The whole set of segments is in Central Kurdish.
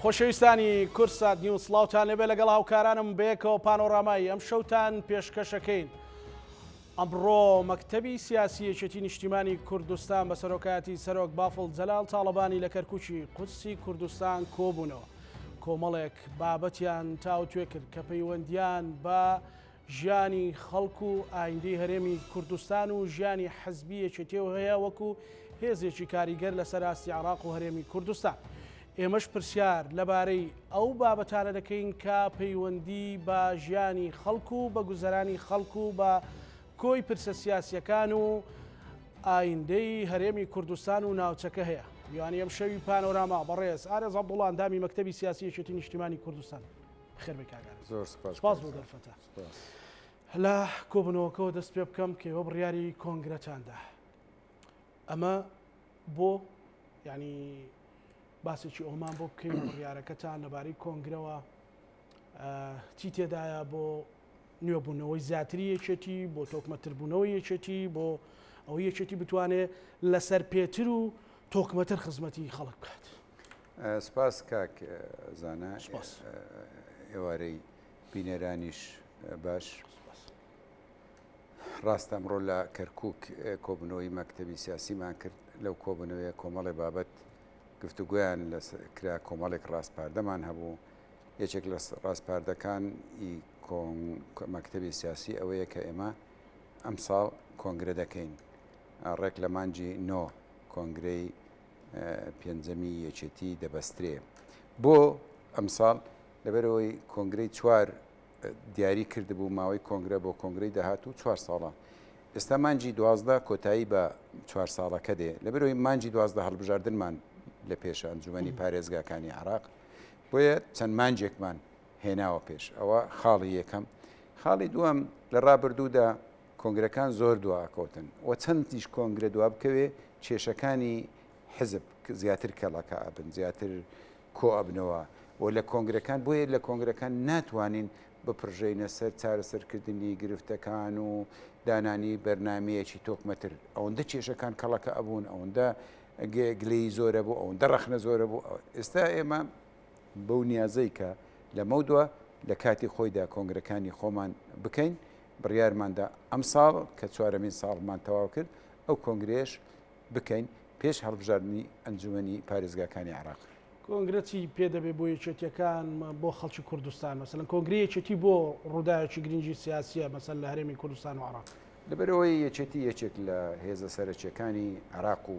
خۆشەویستانی کوردسات نیوز سڵاوتان لێبێ لەگەڵ هاوکارانم بەیەکەوە پانۆرامای ئەم شەوتان پێشکەشەکەین. ئەمڕۆ مەکتەبی سیاسی یەکێتی نیشتیمانی کوردستان بە سەرۆکایەتی سەرۆک بافڵ جەلال تاڵەبانی لە کەرکوکی قودسی کوردستان کۆبوونەوە. کۆمەڵێک بابەتیان تاوتوێ کرد کە پەیوەندیان بە ژیانی خەڵک و ئایندەی هەرێمی کوردستان و ژیانی حزبی یەکێتیەوە هەیە وەکو هێزێکی کاریگەر لەسەر ئاستی عێراق و هەرێمی کوردستان. ئێمەش پرسیار لەبارەی ئەو بابەتانە دەکەین کە پەیوەندی بە ژیانی خەڵک و بە گوزەرانی خەڵک و بە کۆی پرسە سیاسیەکان و ئایندەی هەرێمی کوردستان و ناوچەکە هەیە. میوانی ئەمشەوی پانۆراما بەڕێز ئارێز عەبدوڵا ئەندامی مەکتەبی سیاسی یەکێتی نیشتیمانی کوردستان. بەخێربێی کاک ئارێز. زۆر سپاس سپاس بۆ دەرفەتە. لە کۆبوونەوەکەوە دەست پێ بکەم کە ئێوە بڕیاری کۆنگرەتان دا. ئەمە بۆ یعنی باسێکی ئەومان بۆ بکەین بڕیارەکەتان لەبارەی کۆنگرەوە چی تێدایە بۆ نوێبوونەوەی زیاتری یەکێتی بۆ تۆکمەتربوونەوەی یەکێتی بۆ ئەوەی یەکێتی بتوانێت لەسەر پێتر و تۆکمەتر خزمەتی خەڵک بکات. سپاس کاک زانا ئێوارەی بینەرانیش باش. ڕاستە ئەمڕۆ لە کەرکک کۆبنەوەی مەکتتەبی سیاسیمان کرد لەو کۆبنەوەیە کۆمەڵی بابەت گفتوگویان لە کرا کۆمەڵێک ڕاستپاردەمان هەبوو یەکێک لە ڕاستپاردەکان ئی مەکتتەبی سیاسی ئەوەیە کە ئێمە ئەمساڵ کۆنگرە دەکەین ڕێک لە مانجی نۆ کۆنگرەی پێنجەمی یەکێتی دەبەسترێ بۆ ئەمساڵ لەبەرەوەی کۆنگرەی چوار دیاری کردبوو ماوەی کۆنگرە بۆ کۆنگرەی داهاتوو چوار ساڵە ئێستا مانجی دوازدە کۆتایی بە چوار ساڵەکە دێ لەبەرەوەی مانجی دوازدە هەڵبژاردنمان لە پێشە ئەنجومەنی پارێزگاکانی عراق بۆیە چەند مانجێکمان هێناوە پێش ئەوە خاڵی یەکەم خاڵی دووەم لە ڕابردوودا کۆنگرەکان زۆر دواکەوتن و چەندیش کۆنگرە دوا بکەوێ کێشەکانی حزب زیاتر کەڵەکە ئەبن زیاتر کۆ ئەبنەوە و لە کۆنگرەکان بۆیە لە کۆنگرەکان ناتوانین بپڕژێینە سەر چارەسەرکردنی گرفتەکان و دانانی بەرنامەیەکی تۆکمەتر ئەوەندە کێشەکان کەڵەکە ئەبوون ئەوەندە گلەیی زۆرە بوو ئەوەندە ڕەخنە زۆرە بوو ئێستا ئێمە بەو نیازەی کە لەمەودوا لە کاتی خۆیدا کۆنگرەکانی خۆمان بکەین بڕیارماندا ئەمساڵ کە چوارەمین ساڵمان تەواو کرد ئەو کۆنگرەیەش بکەین پێش هەڵبژاردنی ئەنجومەنی پارێزگاکانی عێراق. کۆنگرە چی پێ دەبێ بۆ یەکێتیەکان بۆ خەڵکی کوردستان مەسەلەن کۆنگرەی یەکێتی بۆ ڕووداوێکی گرنگی سیاسیە مەسەل لە هەرێمی کوردستان و عێراق؟ لەبەرئەوەی یەکێتی یەکێک لە هێزە سەرەکیەکانی عێراق و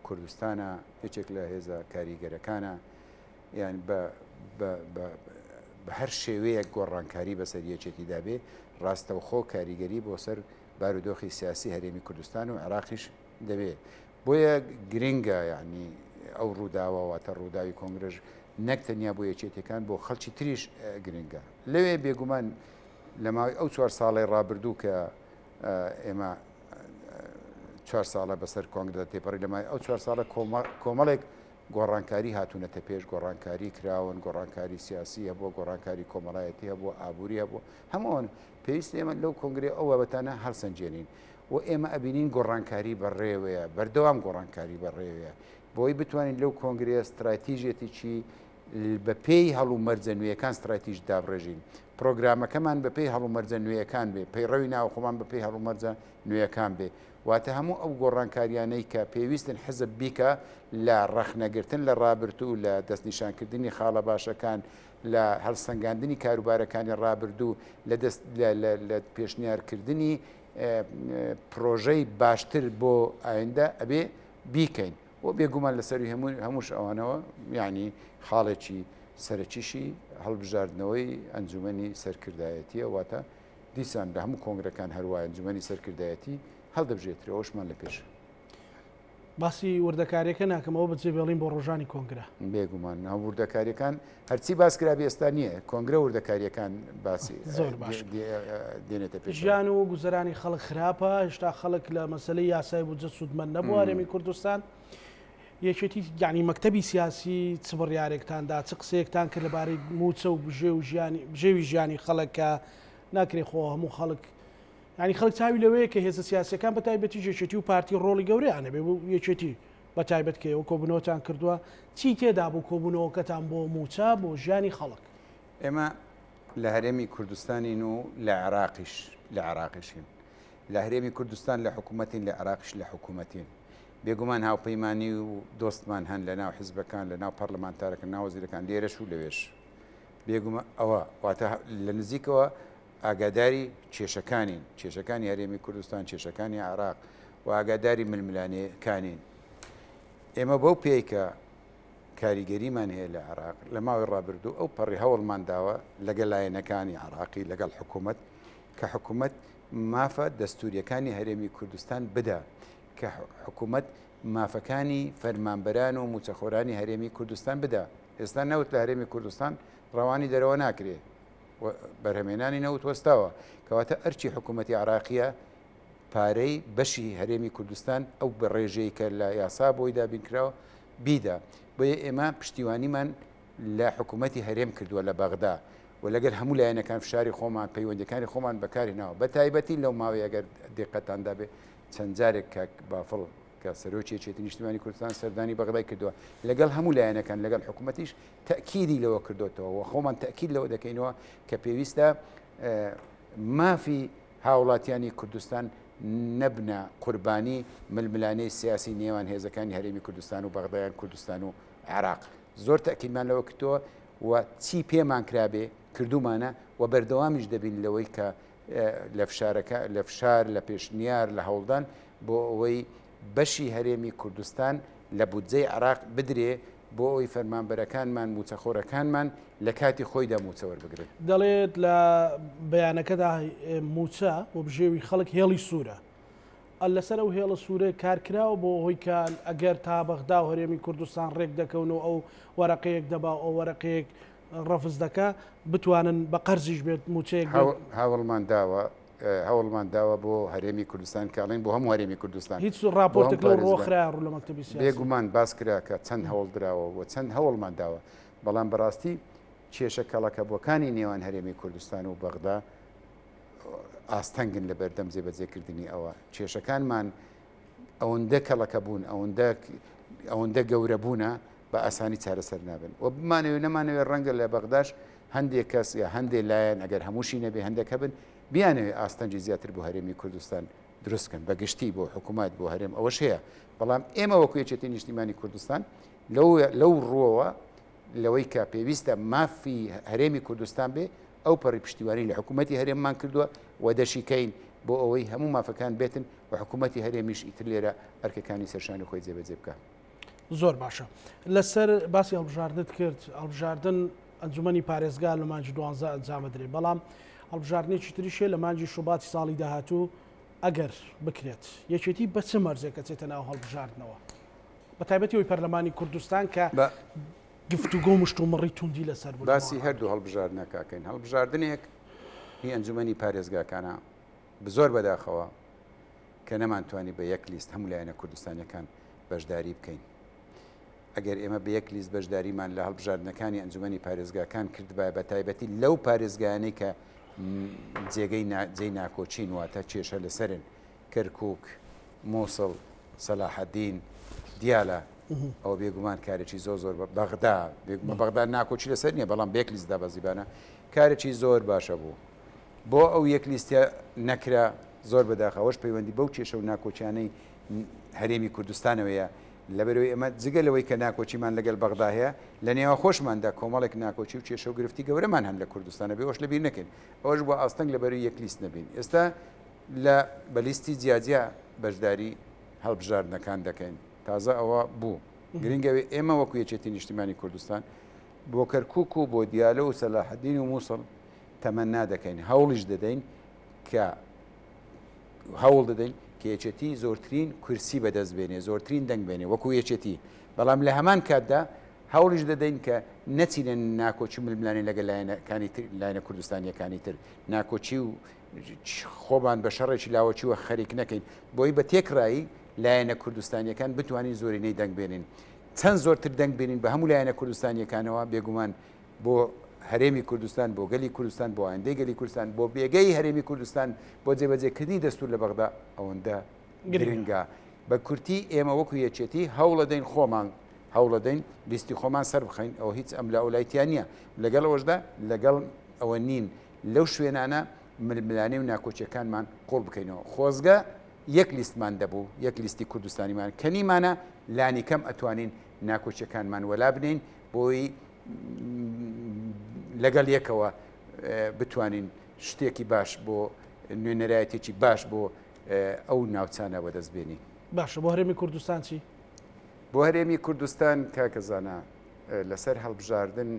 کوردستانە، یەکێک لە هێزە کاریگەرەکانە، یان بە بە بە بە هەر شێوەیەک گۆڕانکاری بەسەر یەکێتیدا بێ ڕاستەوخۆ کاریگەری بۆ سەر بارودۆخی سیاسی هەرێمی کوردستان و عێراقیش دەبێ بۆیە گرنگە یعنی ئەو ڕووداوە واتە ڕووداوی کۆنگرەش نەک تەنیا بۆ یەکێتیەکان بۆ خەڵکی تریش گرنگە لەوێ بێگومان لە ماوەی ئەو چوار ساڵی ڕابردوو کە ئێمە چوار ساڵە بەسەر کۆنگرە تێپەڕی لە ماوەی ئەو چوار ساڵە کۆمەڵێک گۆڕانکاری هاتوونەتە پێش، گۆڕانکاری کراون، گۆڕانکاری سیاسی هەبووە، گۆڕانکاری کۆمەڵایەتی هەبووە، ئابووری هەبووە، هەموو ئەوانە. پێویستە ئێمە لەو کۆنگرەیە ئەو بابەتانە هەڵسەنگێنین و ئێمە ئەبینین گۆڕانکاری بەڕێوەیە، بەردەوام گۆڕانکاری بەڕێوەیە. بۆی بتوانین لەو کۆنگرەیە ستراتیژێتێکی بەپێی هەڵومەرجە نوێیەکان ستراتیژ دابڕێژین. پرۆگرامەکەمان بەپێی هەڵومەرجە نوێیەکان بێ، پەیڕەوی ناوخۆمان بەپێی هەڵومەرجە نوێیەکان بێ. واتە هەموو ئەو گۆڕانکاریانەی کە پێویستن حزب بیکا لە ڕەخنەگرتن لە ڕابرتوو، لە دەستنیشانکردنی خاڵە باشەکان، لە هەڵسەنگاندنی کاروبارەکانی ڕابردوو، لە دەست لە لە لە پێشنیارکردنی پرۆژەی باشتر بۆ ئایندە ئەبێ بیکەین و بێگومان لە سەروی هەموو هەمووش ئەوانەوە یانی خاڵێکی سەرەکیشی هەڵبژاردنەوەی ئەنجومەنی سەرکردایەتیە واتە دیسان لە هەموو کۆنگرەکان هەروایە ئەنجومەنی سەرکردایەتی هەڵدەبژێترێ ئەوەشمان لە پێشە. باسی وردەکاریەکە ناکەم ئەوە بەجێ بێڵین بۆ ڕۆژانی کۆنگرە. بێگومان هەم وردەکاریەکان هەرچی باس کرابێ ئێستا نییە کۆنگرە وردەکاریەکان باسی زۆر باش دێنێتە پێش. ژیان و گوزەرانی خەڵک خراپە هێشتا خەڵک لە مەسەلەی یاسای بودجە سوودمەند نەبووە هەرێمی کوردستان یەکێتی یعنی مەکتەبی سیاسی چ بڕیارێکتان دا چ قسەیەکتان کرد لەبارەی مووچە و بژێو و ژیانی بژێوی ژیانی خەڵک کە ناکرێ خۆ هەموو خەڵک یعنی خەڵک چاوی لەوەیە کە هێزە سیاسیەکان بە تایبەتی یەکێتی و پارتی ڕۆڵی گەورەیان هەبێ و یەکێتی. بە تایبەت کە ئێوە کۆبوونەوەتان کردووە، چی تێدا بوو کۆبوونەوەکەتان بۆ مووچە، بۆ ژیانی خەڵک؟ ئێمە لە هەرێمی کوردستانین و لە عێراقیش لە عێراقیشین. لە هەرێمی کوردستان لە حکوومەتین، لە عێراقیش لە حکوومەتین. بێگومان هاوپەیمانی و دۆستمان هەن لە ناو حیزبەکان، لە ناو پەرلەمانتارەکان، ناو وەزیرەکان، لێرەش و لەوێش. بێگومان ئەوە واتە لە نزیکەوە ئاگاداری کێشەکانین، کێشەکانی هەرێمی کوردستان، کێشەکانی عێراق و ئاگاداری ململانێکانین. ئێمە بەو پێی کە کاریگەریمان هەیە لە عێراق، لە ماوەی ڕابردوو ئەو پەڕی هەوڵمان داوە لەگەڵ لایەنەکانی عێراقی، لەگەڵ حکوومەت، کە حکوومەت مافە دەستوورییەکانی هەرێمی کوردستان بدا، کە حکوومەت مافەکانی فەرمانبەران و مووچەخۆرانی هەرێمی کوردستان بدا. ئێستا نەوت لە هەرێمی کوردستان ڕەوانی دەرەوە ناکرێ. بەرهەمهێنانی نەوت وەستاوە، کەواتە ئەرکی حکوومەتی عێراقییە پارەی بەشی هەرێمی کوردستان ئەو بە ڕێژەی کە لە یاسا بۆی دابینکراوە بیدا. بۆیە ئێمە پشتیوانیمان لە حکوومەتی هەرێم کردووە لە بەغدا و لەگەل هەموو لایەنەکان فشاری خۆمان پەیوەندیەکانی خۆمان بەکارهێناوە بە تایبەتی لەو ماوەیە ئەگەر دیقەتان دابێ چەند جارێک کاک بافڵ کە سەرۆکی یەکێتی نیشتیمانی کوردستان سەردانی بەغدای کردووە لەگەڵ هەموو لایەنەکان لەگەڵ حکوومەتیش تەئکیدی لەوە کردۆتەوە و خۆمان تەئکید لەوە دەکەینەوە کە پێویستە مافی هاوڵاتیانی کوردستان نەبنە قوربانی ململانێی سیاسی نێوان هێزەکانی هەرێمی کوردستان و بەغدایان کوردستان و عێراق زۆر تەئکیدمان لەوە کردەوە و چی پێمان کرابێ کردومانە و بەردەوامیش دەبین لەوەی کە لە فشارەکە لە فشار لە پێشنیار لە هەوڵدان بۆ ئەوەی بەشی هەرێمی کوردستان لە بودجەی عێراق بدرێ بۆ ئەوەی فەرمانبەرەکانمان مووچەخۆرەکانمان لە کاتی خۆیدا مووچە وەربگرن. دەڵێت لە بەیانەکەدا مووچە و بژێوی خەڵک هێڵی سوورە. لەسەر ئەو هێڵە سوورە کارکراوە بۆ ئەوەی کە ئەگەر تا بەغدا و هەرێمی کوردستان ڕێک دەکەون و ئەو وەرەقەیەک دەبا و ئەو وەرەقەیەک ڕەفز دەکا بتوانن بە قەرزیش بێت مووچەیەک بێت. هەوڵمان داوە هەوڵمان داوە بۆ هەرێمی کوردستان کە ئەڵێن بۆ هەموو هەرێمی کوردستان هیچ ڕاپۆرتێک لەو ڕووە خرایە ڕوو لە مەکتەبی سیاسی؟ بێگومان باس کرا کە چەند هەوڵ دراوە و چەند هەوڵمان داوە، بەڵام بەڕاستی کێشە کەڵەکەبووەکانی نێوان هەرێمی کوردستان و بەغدا ئاستەنگن لە بەردەم جێبەجێکردنی ئەوە. کێشەکانمان ئەوەندە کەڵەکە بوون، ئەوەندە ئەوەندە گەورە بوونە بە ئاسانی چارەسەر نابن و بمانەوێ نەمانەوێ ڕەنگە لە بەغداش هەندێک کەس یا هەندێک لایەن ئەگەر هەمووشی نەبێ هەندێک هەبن بیانەوێ ئاستەنگی زیاتر بۆ هەرێمی کوردستان دروست کەن بە گشتی بۆ حکوومەت بۆ هەرێم ئەوەش هەیە بەڵام ئێمە وەکو یەکێتی نیشتیمانی کوردستان لەو لەو ڕووەوە لەوەی کە پێویستە مافی هەرێمی کوردستان بێ ئەو پەڕی پشتیوانی لە حکوومەتی هەرێممان کردووە و دەشیکەین بۆ ئەوەی هەموو مافەکان بێتن و حکوومەتی هەرێمیش ئیتر لێرە ئەرکەکانی سەرشانی خۆی جێبەجێ بکە. زۆر باشە لەسەر باسی هەڵبژاردنت کرد هەڵبژاردن ئەنجومەنی پارێزگا لە مانگی دوانزە ئەنجامەدرێ بەڵام هەڵبژاردنێکی تریش هەیە لە مانگی شوباتی ساڵی داهاتوو ئەگەر بکرێت یەکێتی بە چ مەرجێک ئەچێتە ناو هەڵبژاردنەوە بە تایبەتی ئەوی پەرلەمانی کوردستان کە گفتوگۆ و مشتومڕی توندی لەسەر بوو باسی هەردوو هەڵبژاردنەکە کەین هەڵبژاردنێک هی ئەنجومەنی پارێزگاکانە زۆر بەداخەوە کە نەمانتوانی بە یەک لیست هەموو لایەنە کوردستانیەکان بەشداری بکەین. ئەگەر ئێمە بە یەک لیست بەشداریمان لە هەڵبژاردنەکانی ئەنجومەنی پارێزگاکان کردبایە بە تایبەتی لەو پارێزگایانەی کە جێگەی جێی ناکۆکین واتە کێشە لەسەرن کەرکوک، موسڵ، سەلاحەدین، دیالە ئەوە بێگومان کارێکی زۆر زۆر بەغدا بەغدا ناکۆکی لەسەر نییە بەڵام بە یەک لیست دابەزیبانە کارێکی زۆر باشە بوو. بۆ ئەو یەک لیستە نەکرا زۆر بەداخە ئەوەش پەیوەندی بەو کێشە و ناکۆکیانەی هەرێمی کوردستانەوەیە لەبەرەوەی ئێمە جگە لەوەی کە ناکۆکیمان لەگەل بەغدا هەیە لە نێوان خۆشماندا کۆمەڵێک ناکۆکی و کێشە و گرفتی گەورەمان هەن لە کوردستانە بێ ئەوەش لەبیر نەکەین ئەوەش بۆ ئاستەنگ لەبەروی یەک لیست نەبین ئێستا لە بە لیستی جیاجیا بەشداری هەڵبژاردنەکان دەکەین تازە ئەوە بوو گرنگەوێ ئێمە وەکو یەکێتی نیشتیمانی کوردستان بۆ کەرکک و بۆ دیالە و سەلاحەدین و مووسڵ تەمەنا دەکەین هەوڵیش دەدەین کە هەوڵ دەدەین کە یەکێتی زۆرترین کورسی بەدەست بێنێ زۆرترین دەنگ بێنێ وەکو یەکێتی بەڵام لە هەمان کاتدا هەوڵیش دەدەین کە نەچینە ناکۆکی ململانێ لەگەل لایەنەکانی تر لایەنە کوردستانیەکانی تر ناکۆکی و خۆمان بە شەڕێکی لاوەکیوە خەریک نەکەین بۆی بە تێکڕایی لایەنە کوردستانیەکان بتوانین زۆرینەی دەنگ بێنین چەند زۆرتر دەنگ بێنین بە هەموو لایەنە کوردستانیەکانەوە بێگومان بۆ هەرێمی کوردستان، بۆ گەلی کوردستان، بۆ ئایندەی گەلی کوردستان، بۆ پێگەی هەرێمی کوردستان، بۆ جێبەجێکردنی دەستوور لە بەغدا ئەوەندە گرنگە. بە کورتی ئێمە وەکو یەکێتی هەوڵەدەین خۆمان هەوڵەدەین لیستی خۆمان سەربخەین، ئەوە هیچ ئەملاوئەولای تیا نییە، لەگەڵ ئەوەشدا لەگەڵ ئەوە نین لەو شوێنانە ململانێ و ناکۆکیەکانمان قوڵ بکەینەوە. خۆزگە یەک لیستمان دەبوو، یەک لیستی کوردستانیمان کە نیمانە، لانیکەم ئەتوانین ناکۆکیەکانمان وەلا بنێین بۆی لەگەڵ یەکەوە بتوانین شتێکی باش بۆ نوێنەرایەتێکی باش بۆ ئەو ناوچانە وەدەست بێنین. باشە بۆ هەرێمی کوردستان چی؟ بۆ هەرێمی کوردستان کاکە زانا لەسەر هەڵبژاردن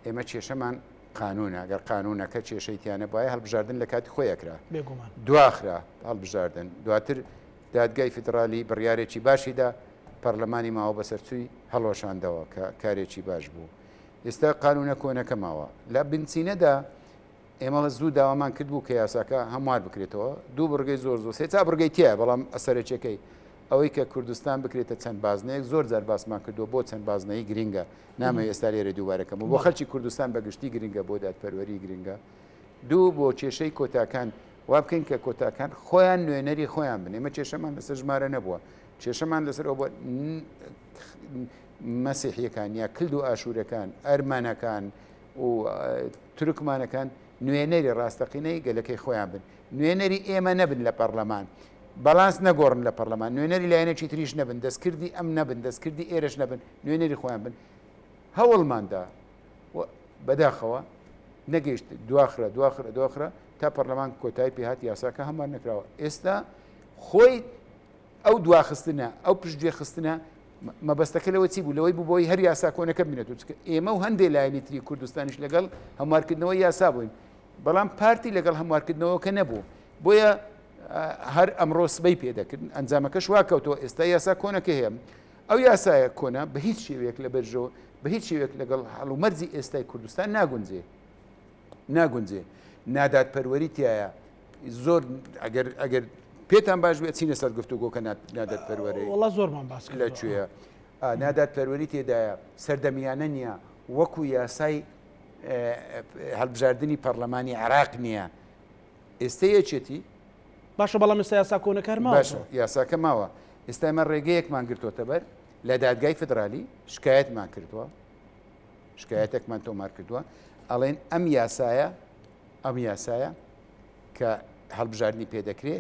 ئێمە کێشەمان قانونە گەر قانونەکە کێشەی تیا نەبوایە هەڵبژاردن لە کاتی خۆی ئەکرا بێگومان دواخرا هەڵبژاردن دواتر دادگای فیدرالی بڕیارێکی باشیدا پەرلەمانی ماوە بەسەرچووی هەڵوەشاندەوە کە کارێکی باش بوو ئێستا قانونە کۆنەکە ماوە لە بنچینەدا ئێمە زوو داوامان کرد بوو کە یاساکە هەموار بکرێتەوە دوو بڕگەی زۆر زۆر سێ تا بڕگەی تایە بەڵام ئەسەرەکیەکەی ئەوەی کە کوردستان بکرێتە چەند بازنەیەک زۆر جار باسمان کردووە بۆ چەند بازنەیی گرنگە نامەوێت ئێستا لێرە دووبارە کەم و بۆ خەلکی کوردستان بە گشتی گرنگە بۆ دادپەروەری گرنگە دوو بۆ کێشەی کۆتاکان وا بکەین کە کۆتاکان خۆیان نوێنەری خۆیان بن ئێمە کێشەمان لەسەر ژمارە نەبووە کێشەمان لەسەر ئەو بووە مەسیحیەکان یا کلد و ئاشوورەکان ئەرمەنەکان و تورکمانەکان نوێنەری ڕاستەقینەی گەلەکەی خۆیان بن نوێنەری ئێمە نەبن لە پەرلەمان باڵانس نەگۆڕن لە پەرلەمان نوێنەری لایەنێکی تریش نەبن دەستکردی ئەم نەبن دەستکردی ئێرەش نەبن نوێنەری خۆیان بن هەوڵماندا بەداخەوە نەگەیشت دواخرا دواخرا دواخرا تا پەرلەمان کۆتایی پێهات یاساکە هەمان نەکراوە ئێستا خۆی ئەو دواخستنە، ئەو پشتگوێ خستنە، مەبەستەکە لەوە چی بوو؟ لەوەی بوو بۆی هەر یاسا کۆنەکە بمێنێتەوە، چونکە ئێمە و هەندێ لایەنی تری کوردستانیش لەگەڵ هەموارکردنەوەی یاسا بووین، بەڵام پارتی لەگەڵ هەموارکردنەوەکە نەبوو، بۆیە هەر ئەمڕۆ سبەی پێ دەکردن، ئەنجامەکەش وا کەوتەوە ئێستا یاسا کۆنەکە هەیە. ئەو یاسایە کۆنە بە هیچ شێوەیەک لە بەرژەوە بە هیچ شێوەیەک لەگەڵ هەڵومەرجی ئێستای کوردستان ناگونجێ. ناگونجێ. نادادپەروەری تیایە. زۆر ئەگەر ئەگەر پێتان باش بێت چینە سەر گفتوگۆکە نادادپەروەری وەڵا زۆرمان باس لە کوێیە نادادپەروەری تێدایە سەردەمیانە نییە وەکو یاسای هەڵبژاردننی پەرلەمانی عراق نییە ئێستا یەکێتی باشە بەڵام ئێستا یاسا کۆنەکە هەر ماوە باشە یاساکە ماوە ئێستا ئێمە ڕێگەیەکمان گرتووەتە بەر لە دادگای فدرالی شکایەتمان کردووە شکایەتێکمان تۆمار کردووە ئەڵێن ئەم یاسایە ئەم یاسایە کە هەڵبژاردنی پێ دەکرێ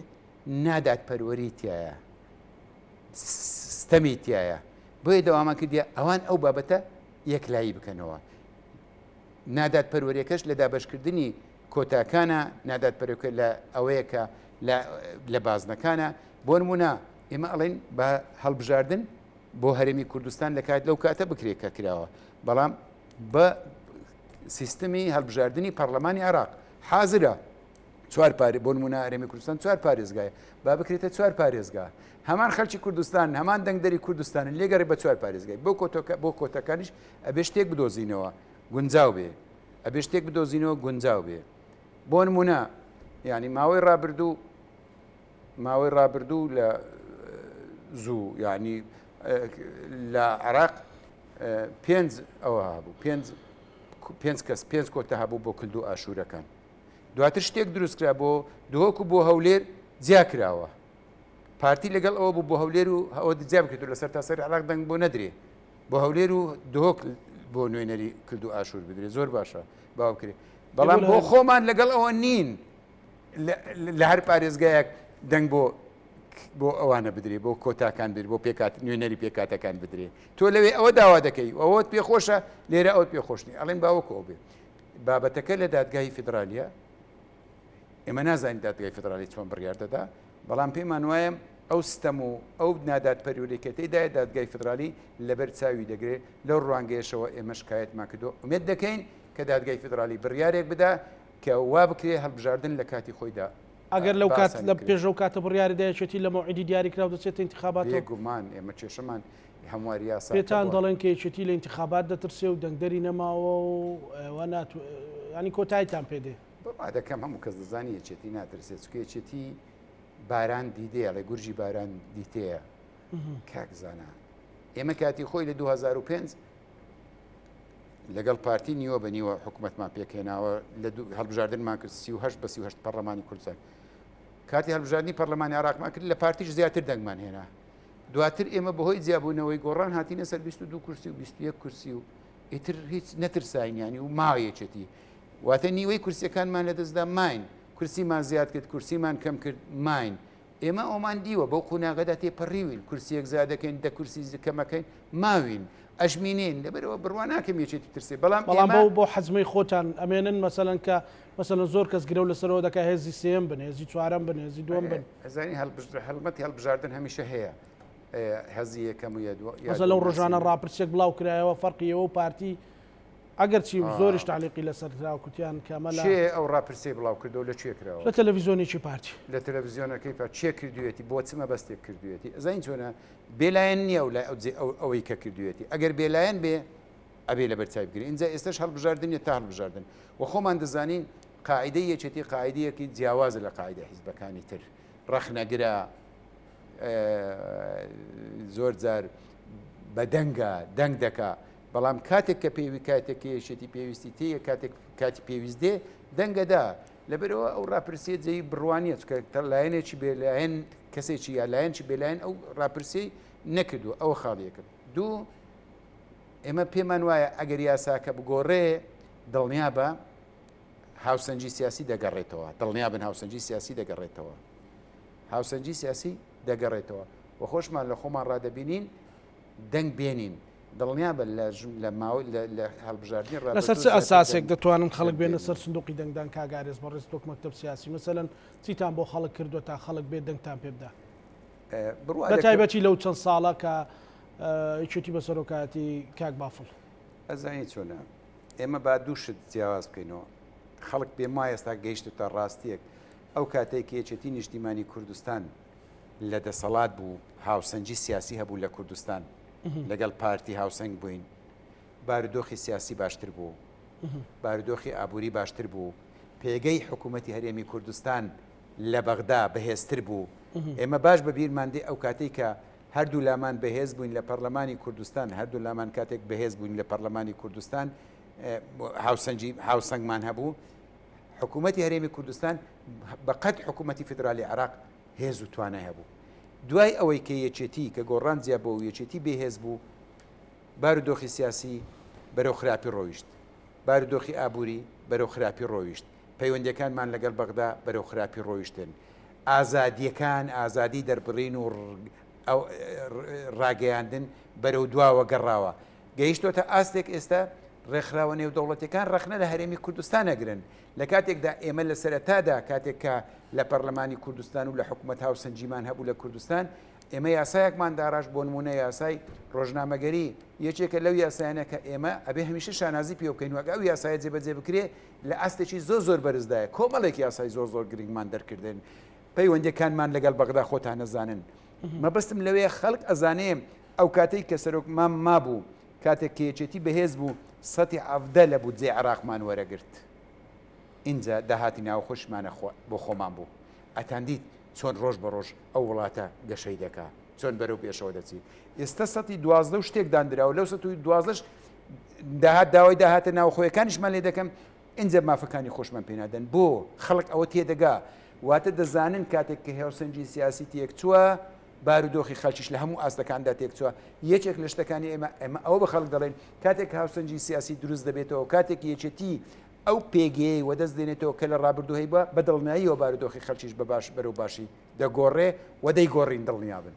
نادادپەروەری تایە ستەمی تایە بۆیە داوامان کردیە ئەوان ئەو بابەتە یەکلایی بکەنەوە نادادپەروەریەکەش لە دابشکردنی کۆتاکانە نادادپەروەکە لە ئەوەیە کە لە بازنەکانە بۆ نمونە ئێمە ئەڵێن بە هەڵبژاردن بۆ هەرێمی کوردستان لە کات لەو کاتە بکرێت کە کراوە بەڵام بە سیستمی هەڵبژاردنی پەرلەمانی عێراق حازرە چوار پارێ بۆ نمونە هەرێمی کوردستان چوار پارێزگایە با بکرێتە چوار پارێزگا هەمان خەلکی کوردستان هەمان دەنگدەری کوردستانن لێگەڕی بە چوار پارێزگای بۆ کۆتۆکە بۆ کۆتەکانیش ئەبێ شتێک بدۆزینەوە گونجاو بێ ئەبێ شتێک بدۆزینەوە گونجاو بێ بۆ نمونە یعنی ماوەی ڕابردوو ماوەی ڕابردوو لە زوو یعنی لە عراق پێنج ئەوە هەبوو پێنج پێنج کەس پێنج کۆتە هەبوو بۆ کلد و ئاشوورەکان دواتر شتێک دروستکرا بۆ دهۆک و بۆ هەولێر جیا کراوە پارتی لەگەڵ ئەوە بوو بۆ هەولێر و ئەوە جیا بکرێت و لەسەر تاسەر عراق دەنگ بۆ نەدرێ بۆ هەولێر و دهۆک بۆ نوێنەری کلد و ئاشوور بدرێ زۆر باشە باو بکرێ بەڵام بۆ خۆمان لەگەڵ ئەوە نین لە هەر پارێزگایەک دەنگ بۆ بۆ ئەوانە بدرێ بۆ کۆتاکان بدرێ بۆ پێکات نوێنەری پێکاتەکان بدرێ تۆ لەوێ ئەوە داوا دەکەی ئەوەت پێخۆشە لێرە ئەوت پێخۆش نیە ئەڵێن باوەکو ئەو بێ بابەتەکە لە دادگای فیدرالیە ئێمە نازانین دادگای فیدرالی چۆن بڕیار دەدا بەڵام پێمان وایە ئەو ستەم و ئەو نادادپەروەری کە تێدایە دادگای فیدرالی لەبەر چاوی دەگرێت لەو ڕوانگەیەشەوە ئێمە شکایەتمان کردو ئومێد دەکەین کە دادگای فیدرالی بڕیارێک بدا کە وا بکرێ هەڵبژاردن لە کاتی خۆیدا ئەگەر لەو کات لە پێش ئەو کاتە بڕیاری دا یەکێتی لە مەوعیدی دیاریکراو دەچێتە ئینتیخاباتەوە؟ بێگومان ئێمە کێشەمان هەمواری یاساکە پێتان دەڵێن کە یەکێتی لە ئینتیخابات دەترسێ و دەنگدەری نەماوە و ئێوە ناتو یانی کۆتاییتان پێ دێ؟ بڕوا دەکەم هەموو کەس دەزانی یەکێتی ناترسێ چونکە یەکێتی باران دیدەیە ئەڵێ گورجی باران دیتەیە کاک زانا ئێمە کاتی خۆی لە 2005 لەگەڵ پارتی نیوە بە نیوە حکوومەتمان پێکهێناوە لە هەڵبژاردنمان کرد 38 بە 38 پەرلەمانی کوردستان کاتی هەڵبژاردنی پەرلەمانی عراقمان کرد لە پارتیش زیاتر دەنگمان هێنا. دواتر ئێمە بەهۆی جیابوونەوەی گۆڕان هاتینە سەر 22 کورسی و 21 کورسی و ئیتر هیچ نەترساین یانی و ما یەکێتی واتە نیوەی کورسیەکانمان لەدەستدا ماین کورسیمان زیاد کرد کورسیمان کەم کرد ماین ئێمە ئەومان دیوە بەو قوناغەدا تێپەڕیوین کورسیەک زیاد دەکەین دە کورسی کەمەکەین ماوین ئەژمینین لەبەرەوە بڕوا ناکەم یەکێتی ترسێ بەڵام بەڵام بەو بۆ حەزمەی خۆتان ئەمێنن مەسەلەن کە مەسەلەن زۆر کەس گرەو لەسەرەوە دەکا هێزی سێیەم بن هێزی چوارەم بن هێزی دووەم بن. ئەزانی هەڵمەتی هەڵبژاردن هەمیشە هەیە هەزی یەکەم و یە مەسەلەن لەو ڕۆژانە ڕاپرسیەک بڵاو کرایەوە فەرقی ئێوە و پارتی ئەگەر چی زۆریش تعلیقی لەسەر کرا کوتیان کە ئەمە لە کێ ئەو ڕاپرسیەی بڵاو کردەوە لە کوێ کراوە؟ لە تەلەڤیزیۆنێکی پارتی. لە تەلەڤیزیۆنەکەی پارتی کێ کردوویەتی بۆ چ مەبەستێک کردوویەتی ئەزانی چۆنە بێلایەن نییە ئەو لای ئەو ئەوەی کە کردوویەتی ئەگەر بێلایەن بێ ئەبێ لەبەر چای بگرێ ئینجا ئێستاش هەڵبژاردن نیە تا هەڵبژاردن و خۆمان دەزانین قاعدەی یەکێتی قاعدەیەکی جیاوازە لە قاعدە حیزبەکانی تر ڕەخنەگرە زۆر جار بەدەنگە دەنگ دەکا بەڵام کاتێک کە پێوی کاتێک کە یەکێتی پێویستی تێیە کاتێک کاتی پێویست دێ دەنگەدا لەبەرەوە ئەو ڕاپرسیە جێی بڕوانیە چکە لایەنێکی بێلایەن کەسێکی یا لایەنکی بێلایەن ئەو ڕاپرسی نەکردو ئەوە خاڵیەکە دوو ئێمە پێمان وایە ئەگەر یاساکە بگۆڕێ دڵنیا بە هاوسەنگی سیاسی دەگەڕێتەوە دڵنیابن هاوسەنگی سیاسی دەگەڕێتەوە هاوسەنگی سیاسی دەگەڕێتەوە و خۆشمان لە خۆمان ڕادەبینین دەنگ بێنین دڵنیابە لە ماوەی لە هەڵبژاردنی لەسەر چ ئەساسێک دەتوانن خەڵک بێنە سەر سندوقی دەنگدان کاک ئارێز بەڕێز وەک مەکتەب سیاسی مەسەلەن چیتان بۆ خەڵک کردووە تا خەڵک بێت دەنگتان پێ بدا بە تایبەتی لەو چەند ساڵە کە یەکێتی بە سەرۆکایەتی کاک بافڵ. ئەزانی چۆنە ئێمە با دوو شت جیاواز بکەینەوە خەڵک پێم وایە ئێستا گەیشتوتە ڕاستیەک ئەو کاتێک کە یەکێتی نیشتیمانی کوردستان لە دەسەڵات بوو هاوسەنگی سیاسی هەبوو لە کوردستان لەگەڵ پارتی هاوسەنگ بووین بارودۆخی سیاسی باشتر بوو بارودۆخی ئابووری باشتر بوو پێگەی حکوومەتی هەرێمی کوردستان لە بەغدا بەهێزتر بوو ئێمە باش بە بیرمان دێ ئەو کاتێک کە هەردوو لامان بەهێز بووین لە پەرلەمانی کوردستان هەردوو لامان کاتێک بەهێز بووین لە پەرلەمانی کوردستان هاوسەنگی هاوسەنگمان هەبوو حکوومەتی هەرێمی کوردستان بەقەد حکوومەتی فیدرالی عراق هێز و توانای هەبوو دوای ئەوەی کە یەکێتی کە گۆڕان جیا بۆ یەکێتی بێهێز بوو بارودۆخی سیاسی بەرەو خراپی ڕۆیشت بارودۆخی ئابووری بەرەو خراپی ڕۆیشت پەیوەندیەکانمان لەگەڵ بەغدا بەرەو خراپی ڕۆیشتن، ئازادیەکان، ئازادی دەربڕین و ڕاگەیاندن بەرەو دواوە گەڕاوە، گەیشتۆتە ئاستێک ئێستا ڕێکخراوە نێودەوڵەتیەکان ڕەخنە لە هەرێمی کوردستان ئەگرن، لە کاتێکدا ئێمە لە سەرەتادا کاتێک کە لە پەرلەمانی کوردستان و لە حکومەت هاوسەنگیمان هەبوو لە کوردستان، ئێمە یاسایەکمان داڕشت بۆ نمونە یاسای ڕۆژنامەگەری یەکێکە لەو یاسایانە کە ئێمە ئەبێ هەمیشە شانازی پێ بکەین وەک ئەو یاسایە جێبەجێ بکرێ لە ئاستێکی زۆر زۆر بەرزدایە، کۆمەڵێک یاسای زۆر زۆر گرنگمان دەرکردن، پەیوەندیەکانمان لەگەڵ بەغدا خۆتان ئەزانن، مەبەستم لەوەیە خەڵک ئەزانێ ئەو کاتەی کە سەرۆک مام مابوو، کاتێک کە یەکێتی بەهێز بوو سەتی 17 لە بودجەی عێراقمان وەرەگرت، ئینجا داهاتی ناوخۆشمانە بۆ خۆمان بوو، ئەتاندیت چۆن ڕۆژ بە ڕۆژ ئەو وڵاتە گەشەی دەکا. چۆن بەرەو پێشەوە دەچی ئێستا سەتی دوازدە و شتێک دانراوە لەو سەت و دوازدەش داهات داوای داهاتە ناوخۆیەکانیشمان لێ دەکەم ئینجا مافەکانی خۆشمان پێنادەن بۆ خەڵک ئەوە تێدەگا واتە دەزانن کاتێک کە هێوسەنگی سیاسی تێکچووە بارودۆخی خەڵکیش لە هەموو ئاستەکاندا تێکچووە یەکێک لە شتەکانی ئێمە ئێمە ئەوە بە خەڵک دەڵێن کاتێک هاوسەنگی سیاسی دروست دەبێتەوە کاتێک یەکێتی ئەو پێگەیەی وەدەست دێنێتەوە کە لە ڕابردوو هەیبووە بە دڵنیاییەوە بارودۆخی خەڵکیش بە باش بەرەو باشی دەگۆڕێ و دەیگۆڕین دڵنیابن.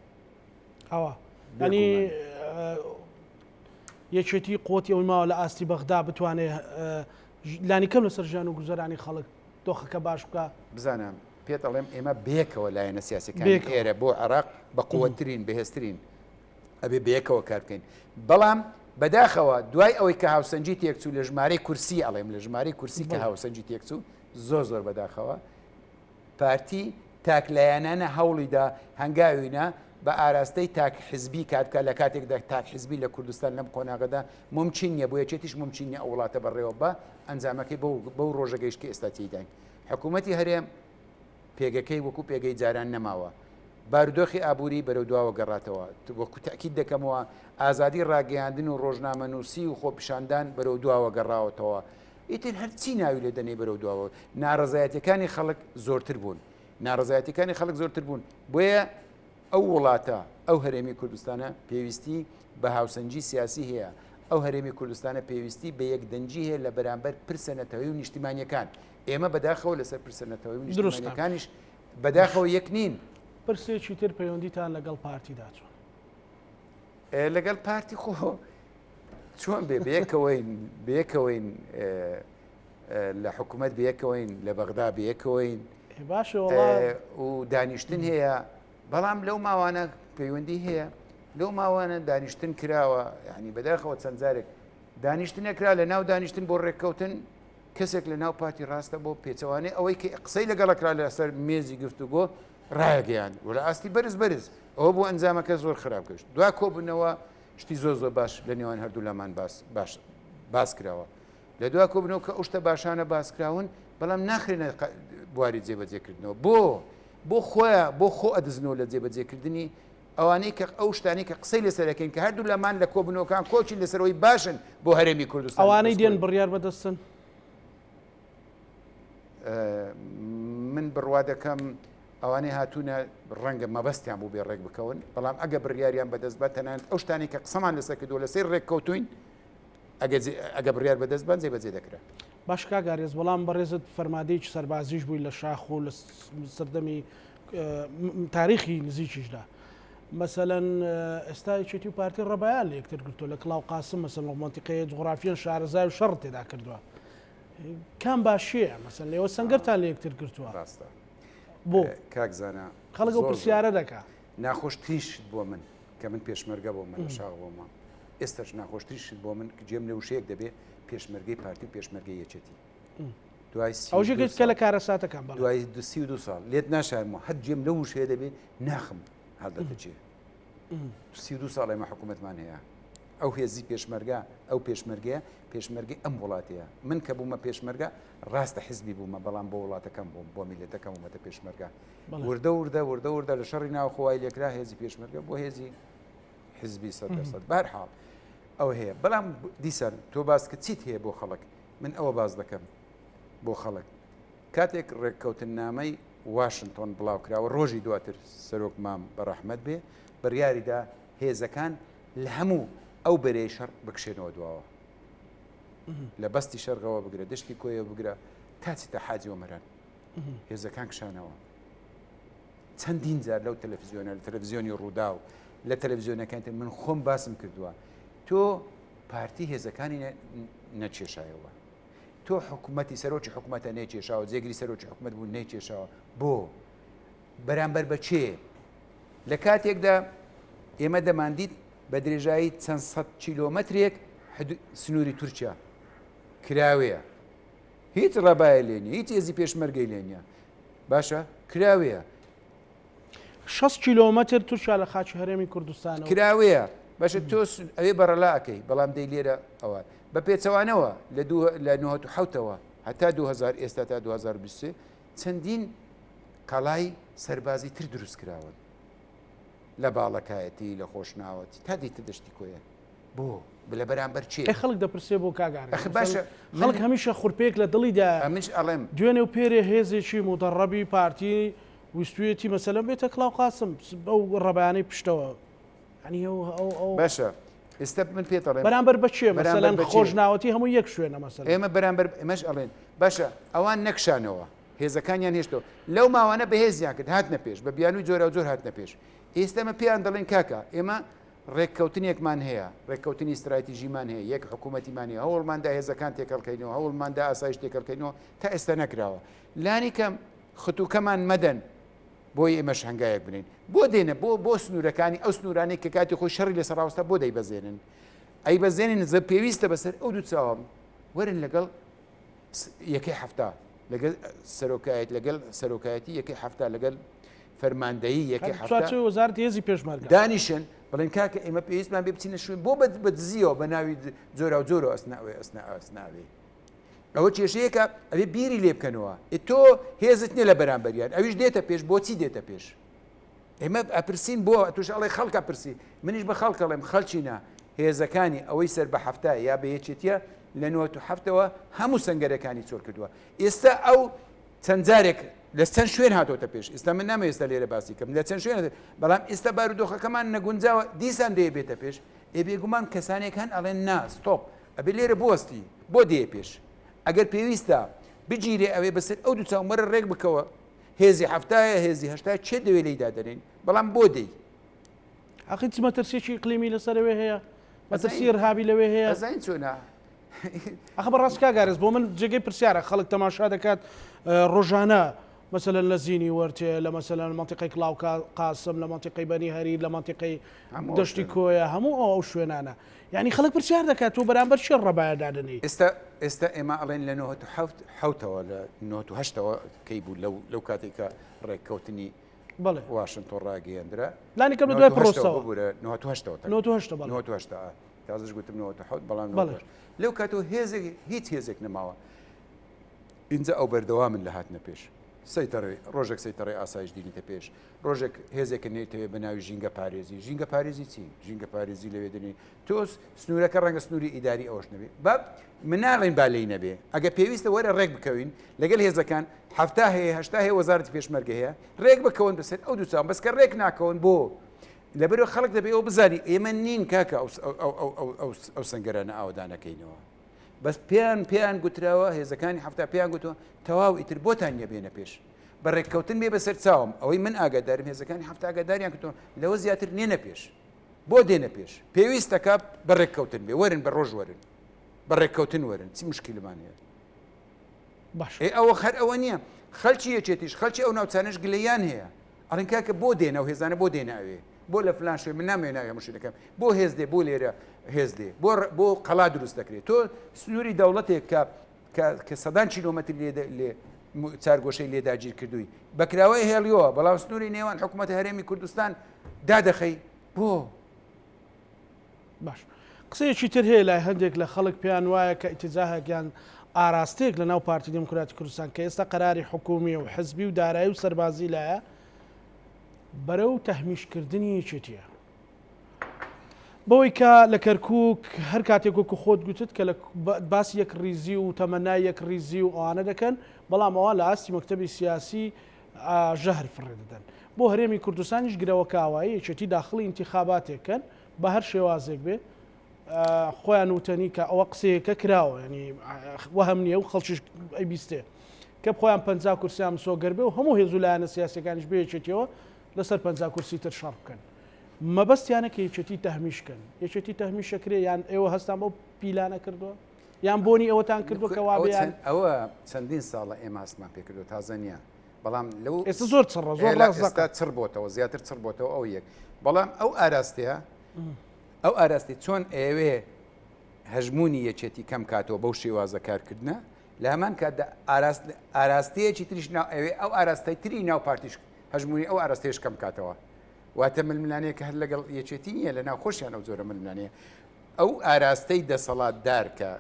ئەوە ینی یەکێتی قوتی ئەوی ماوە لە ئاستی بەغدا بتوانێت لانی کەم لەسەر ژیان و گوزەرانی خەڵک دۆخەکە باش بکە. بزانە پێت ئەڵێم ئێمە بەیەکەوە لایەنە سیاسەکانی ئێرە بۆ عێراق بە قوتترین بەهێزترین ئەبێ بەیەکەوە کار بکەین بەڵام بەداخەوە دوای ئەوەی کە هاوسەنگی تێکچوو لە ژمارەی کورسی ئەڵێم لە ژمارەی کورسی کە هاوسەنگی تێکچوو زۆر زۆر بەداخەوە پارتی تاکلایەنانە هەوڵیدا هەنگاوی نا بە ئاراستەی تاک حزبی کار بکات لە کاتێکدا تاک حزبی لە کوردستان لەم قۆناغەدا مومکین نیە بۆ یەکێتیش مومکین نیە ئەو وڵاتە بەڕێوە بە ئەنجامەکەی بەو بەو ڕۆژە گەیشت کە ئێستا تێیداین حکوومەتی هەرێم پێگەکەی وەکو پێگەی جاران نەماوە بارودۆخی ئابووری بەرەو دواوە گەڕاتەوە وەکو تاکید دەکەمەوە ئازادی ڕاگەیاندن و ڕۆژنامەنووسی و خۆپیشاندان بەرەو دواوە گەڕاوەتەوە ئیتر هەرچی ناوی لێ دەنێی بەرەو دواوە ناڕەزایەتیەکانی خەڵک زۆرتر بوون ناڕەزایەتیەکانی خەڵک زۆرتر بوون بۆیە. ئەو وڵاتە ئەو هەرێمی کوردستانە پێویستی بە هاوسەنگی سیاسی هەیە، ئەو هەرێمی کوردستانە پێویستی بە یەکدەنگی هەیە لە بەرامبەر پرسە نەتەوەیی و نیشتیمانیەکان. ئێمە بەداخەوە لەسەر پرسە نەتەوەیی و نیشتیمانیەکانیش بەداخەوە یەک نین. پرسێکی تر پەیوەندیتان لەگەڵ پارتیدا چۆن؟ لەگەڵ پارتی خۆ چۆن بێ بەیەکەوەین بەیەکەوەین لە حکوومەت بەیەکەوەین لە بەغدا بەیەکەوەین باشە و دانیشتن هەیە بەڵام لەو ماوانە پەیوەندی هەیە لەو ماوانە دانیشتن کراوە یعنی بەداخەوە چەند جارێک دانیشتنێکرا لە ناو دانیشتن بۆ ڕێککەوتن کەسێک لە ناو پارتی ڕاستە بۆ پێچەوانەی ئەوەی کە قسەی لەگەڵەکرا لەسەر مێزی گفتوگۆ ڕایگەیاند و لە ئاستی بەرز بەرز ئەوە بۆ ئەنجامەکە زۆر خراپ گەشت دوا کۆبوونەوە شتی زۆر زۆر باش لە نێوان هەردوو لامان باس باش باس کراوە لە دوا کۆبوونەوە کە ئەو شتە باشانە باس کراون بەڵام ناخرێنە بواری جێبەجێکردنەوە بۆ بۆ خۆیان بۆ خۆ ئەدزنەوە لە جێبەجێکردنی ئەوانەی کە ئەو شتانەی کە قسەی لەسەر ئەکەین کە هەردوو لامان لە کۆبوونەوەکان کۆچین لەسەر ئەوەی باشن بۆ هەرێمی کوردستان ئەوانەی دێن بڕیار بەدەستن؟ من بڕوا دەکەم ئەوانەی هاتوونە ڕەنگە مەبەستیان بوو بێ ڕێک بکەون بەڵام ئەگە بڕیاریان بەدەست بە تەنانەت ئەو شتانەی کە قسەمان لەسەر کردووە لەسەر ڕێککەوتوین ئەگە بڕیار بەدەست بان جێبەجێ دەکرا. باش کاک ئارێز بەڵام بەڕێزت فەرمادەیەکی سەربازیش بووی لە شاخ و لە سەردەمی تاریخی نزیکیشدا مەسەلەن ئێستا یەکێتی و پارتی ڕەبایان لە یەکتر گرتووە لە کڵاو قاسم مەسەلەن لە مەنتیقەیە جوغرافیەن شارەزای و شەڕ تێدا کردووە کام باشیە مەسەلەن لێوە سەنگەرتان لە یەکتر گرتووە ڕاستە بۆ کاک زانا خەڵک ئەو پرسیارە دەکا ناخۆشترین شت بۆ من کە من پێشمەرگە بۆمە لە شاخ بۆمە ئێستاش ناخۆشترین شت بۆ من جێم لە وشەیەک دەبێ پێشمەرگەی پارتی و پێشمەرگەی یەکێتی دوای ئەوژێکێک کە لە کارەساتەکان بەڵێ. دوای 32 ساڵ لێت ناشارمەوە هەر جێم لەو وشەیە دەبێ ناخم هەڵدەتەچێ 32 ساڵ ئێمە حکوومەتمان هەیە ئەو هێزی پێشمەرگە ئەو پێشمەرگەیە پێشمەرگەی ئەم وڵاتەیە من کە بوومە پێشمەرگە ڕاستە حزبی بوومە بەڵام بۆ وڵاتەکەم بووم بۆ میلەتەکەم بوومەتە پێشمەرگە وردە وردە وردە وردە لە شەڕی ناوخۆ وای لێکرا هێزی پێشمەرگە بۆ هێزی حزبی سەد لە سەد بەرحاڵ ئەوە هەیە بەڵام دیسان تۆ باس کە چیت هەیە بۆ خەڵک من ئەوە باس دەکەم بۆ خەڵک کاتێک ڕێککەوتننامەی واشنتۆن بڵاو کراوە ڕۆژی دواتر سەرۆک مام بە ڕەحمەت بێ بڕیاریدا هێزەکان لە هەموو ئەو بەرەی شەڕ بکشێنەوە دواوە لە بەستی شەرغەوە بگرە دەشتی کۆیە بگرە تا چیتە حاجی ئۆمەران هێزەکان کشانەوە چەندین جار لەو تەلەفزیۆنە لە تەلەفزیۆنی ڕووداو لە تەلەفزیۆنەکان تر من خۆم باسم کردووە تۆ پارتی هێزەکانی نەکێشایەوە تۆ حکوومەتی سەرۆکی حکوومەتە نەیکێشاوە جێگری سەرۆکی حکوومەت بوو نەیکێشاوە بۆ بەرامبەر بە چێ لە کاتێکدا ئێمە دەماندیت بە درێژایی چەند سەد کیلۆمەترێک سنووری تورکیا کراوەیە هیچ ڕەبایە لێ نیە هیچ هێزی پێشمەرگەی لێ نیە باشە کراوەیە. 60 کیلۆمەتر تورکیا لە خاکی هەرێمی کوردستانەوە کراوەیە باشە تۆ ئەوێ بەڕەلا ئەکەی بەڵام دەی لێرە ئەوە بە پێچەوانەوە لە دوو لە 97ەوە هەتا 2000 ئێستا تا 2023 چەندین قەڵای سەربازی تر دروست کراون لە باڵەکایەتی لە خۆشناوەتی تا دیتە دەشتی کۆیە بۆ؟ لە بەرامبەر کێ؟ ئەی خەڵک دەپرسێ بۆ کاک ئارام؟ ئەخ باشە خەڵک هەمیشە خورپەیەک لە دڵیدایە. ئەمنیش ئەڵێم. دوێنێ و پێرێ هێزێکی مودەڕەبی پارتی ویستویەتی مەسەلەن بێتە کڵاو قاسم ئەو ڕەبایانەی پشتەوە یانی ئەو ئەو ئەو باشە ئێستا من پێت ئەڵێم بەرامبەر بە کێ مەسەلەن خۆشناوەتی هەموو یەک شوێنە مەسەلەن ئێمە بەرامبەر ئێمەش ئەڵێن باشە ئەوان نەکشانەوە هێزەکانیان هێشتەوە لەو ماوانە بەهێزیان کرد هاتنە پێش بە بیانووی جۆراوجۆر هاتنە پێش ئێستا ئێمە پێیان دەڵێن کاکە ئێمە ڕێککەوتنێکمان هەیە، ڕێککەوتنی ستراتیژیمان هەیە، یەک حکوومەتیمان هەیە، هەوڵماندا هێزەکان تێکەڵکەینەوە، هەوڵماندا ئاسایش تێکەڵکەینەوە، تا ئێستا نەکراوە. لانیکەم ختووکەمان مەدەن بۆی ئێمەش هەنگاوێک بنێین. بۆ دێنە بۆ بۆ سنوورەکانی ئەو سنوورانەی کە کاتی خۆی شەڕی لەسەر ڕاوەستا بۆ دەیبەزێنن؟ ئەیبەزێنن زە پێویستە بەسەر ئەو دوو چاوەم وەرن لەگەڵ یەکەی 70 لەگەل سەرۆکایەت لەگەل سەرۆکایەتی یەکەی 70 لەگەل فەرماندەیی یەکەی 70 چوارچێوەی وەزارەتی هێزی پێشمەرگە دانیشن بڵێن کاکە ئێمە پێویستمان بێ بچینە شوێن بۆ بە دزیەوە بە ناوی جۆرا و جۆرە ئەسناوێ ئەسنا ئەسناوێ ئەوە کێشەیەکە ئەبێ بیری لێ بکەنەوە تۆ هێزت نییە لە بەرامبەریان ئەویش دێتە پێش بۆچی دێتە پێش ئێمە ئەپرسین بۆ توش ئەڵێ خەڵکە پرسی منیش بە خەڵک ئەڵێم خەڵکینە هێزەکانی ئەوەی سەر بە حەفتا یا بە یەکێتیە لە نۆت و حەفتەوە هەموو سەنگەرەکانی چۆل کردووە ئێستا ئەو چەند جارێک لە چەند شوێن هاتۆتە پێش ئێستا من نامەوێت ئێستا لێرە باسی کەم لە چەند شوێن بەڵام ئێستا بارودۆخەکەمان نەگونجاوە دیسان دێ بێتە پێش ئێ بێگومان کەسانێک هەن ئەڵێن نا stop ئەبێ لێرە بوەستی بۆ دێ پێش ئەگەر پێویستە بگیرێ ئەوێ بەسەر ئەو دوو چاو مەرە ڕێک بکەوە هێزی هەفتایە هێزی هەشتا چێ دەوێ لێی دادەنین بەڵام بۆ دێی ئەخی چ مەترسیەکی ئیقلیمی لەسەر ئەوێ هەیە مەترسی ئیرهابی لەوێ هەیە ئەزانین چۆنە ئەخە بەڕاست کاک ئارێز بۆ من جێگەی پرسیارە خەڵک تەماشا دەکات ڕۆژانە مەسەلەن لە زینی وەرتێ لە مەسەلەن مەنتیقەی کڵاو قاسم لە مەنتیقەی بەنی هەریر لە مەنتیقەی دەشتی کۆیە هەموو ئەو ئەو شوێنانە یعنی خەڵک پرسیار دەکات تۆ بەرامبەر چێ ڕەبایە دادەنێی ئێستا ئێستا ئێمە ئەڵێن لە 97 حوتەوە لە 98ەوە کەی بوو لەو لەو کاتێک کە ڕێککەوتنی بەڵێ واشنتۆن ڕاگەیەندرا لانی کەم لە دوای پرۆسەوە ببورە 98ەوە 98 بەڵێ 98 تازەش گوتم 97 بەڵام 98 لەو کاتەوە هێزێک هیچ هێزێک نەماوە ئینجا ئەو بەردەوامن لە هاتنە پێش سەیتەڕێ ڕۆژێک سەیتەڕێ ئاسایش دینیتە پێش ڕۆژێک هێزێکە نێتەوێ بە ناوی ژینگە پارێزی ژینگە پارێزی چی ژینگە پارێزی لەوێ دنی تۆس سنوورەکە ڕەنگە سنووری ئیداری ئەوش نەبێ با مناڵین با لێی نەبێ ئەگە پێویستە وەرە ڕێک بکەوین لەگەل هێزەکان هەفتا هەیە هەشتا هەیە وەزارەتی پێشمەرگە هەیە ڕێک بکەون بەسەر ئەو دوو چاوم بەس کە ڕێک ناکەون بۆ لەبەرەوە خەڵک دەبێ ئەو بزانی ئێمە نین کاکە ئەو سنگەرانە ئاوەدانەکەینەوە بەس پێیان پێیان گوتراوە هێزەکانی هەفتا پێیان گوتووە تەواو ئیتر بۆتان نیە بێنە پێش بە ڕێککەوتن بێ بەسەر چاوم ئەوەی من ئاگادارم هێزەکانی هەفتا ئاگاداریان کردووە لەوە زیاتر نێنە پێش بۆ دێنە پێش پێویستەکە بە ڕێککەوتن بێ وەرن بە ڕۆژ وەرن بە ڕێککەوتن وەرن چی مشکلمان هەیە باش ئێ ئەوە خەر ئەوە نییە خەلکی یەکێتیش خەلکی ئەو ناوچانەش گلەیان هەیە ئەڵێن کاکە بۆ دێنە و هێزانە بۆ دێنە ئەوێ بۆ لە فلان شوێن من نامەوێ ناوی هەموو شوێنەکەم بۆ هێز دێ بۆ لێرە هێز دێ بۆ بۆ قەڵا دروست دەکرێت تۆ سنووری دەوڵەتێک کە کە کە سەدان کیلۆمەتر لێ لێ چارگۆشەی لێ داگیر کردووی بەکراوەی هێڵیەوە بەڵام سنووری نێوان حکوومەت هەرێمی کوردستان دادەخەی بۆ باش قسەیەکی تر هەیە لای هەندێک لە خەڵک پێیان وایە کە ئیتجاهێک یان ئاراستەیەک لە ناو پارتی دێموکراتی کوردستان کە ئێستا قەراری حکوومی و حزبی و دارایی و سەربازی لایە بەرەو تەهمیشکردنی یەکێتیە بەوەی کە لە کەرکک هەر کاتێک وەکو خۆت گوتت کە لە باسی یەک ریزی و تەمەنای یەک ریزی و ئەوانە دەکەن بەڵام ئەوان لە ئاستی مەکتەبی سیاسی ژەهر فڕێ دەدەن بۆ هەرێمی کوردستانیش گرەوەکە ئاوایە یەکێتی داخڵی ئینتیخاباتێک کەن بە هەر شێوازێک بێ خۆیان وتەنی کە ئەوە قسەیەکە کراوە ینی وەهم نییە و خەڵکیش ئەیبیستێ کە خۆیان پ کورسیان مسۆگەر بێ و هەموو هێز و لایەنە سیاسەکانیش بێ یەکێتیەوە لەسەر پ کورسی تر شەڕ بکەن مەبەستیانە کە یەکێتی تەهمیشکەن یەکێتی تەهمیشەکرێ یان ئێوە هەستان بەو پیلانە کردووە یان بۆنی ئەوەتان کردووە کە وابیان ئەوە چەندین ساڵە ئێمە هەستمان پێکردو تازە نییە بەڵام لەو ئێستا زۆر چڕە زۆر ئێستا چڕ بۆتەوە زیاتر چڕ بۆتەوە ئەو یەک بەڵام ئەو ئاراستەیە ئەو ئاراستی چۆن ئەوێ هەژمونی یەکێتی کەم کاتەوە بەو شێوازە کارکردە لە هەمان کاتدا ئاراستەیەکی تریش ناو ئەوێ ئەو ئاراستەی تری ناو پارتیش هەژمونی ئەو ئاراستەیەش کەم کاتەوە واتە ململانێکە هەر لەگەڵ یەکێتی نییە لە ناو خۆشیان ئەو جۆرە ململانێ ئەو ئاراستەی دەسەڵاتدار کە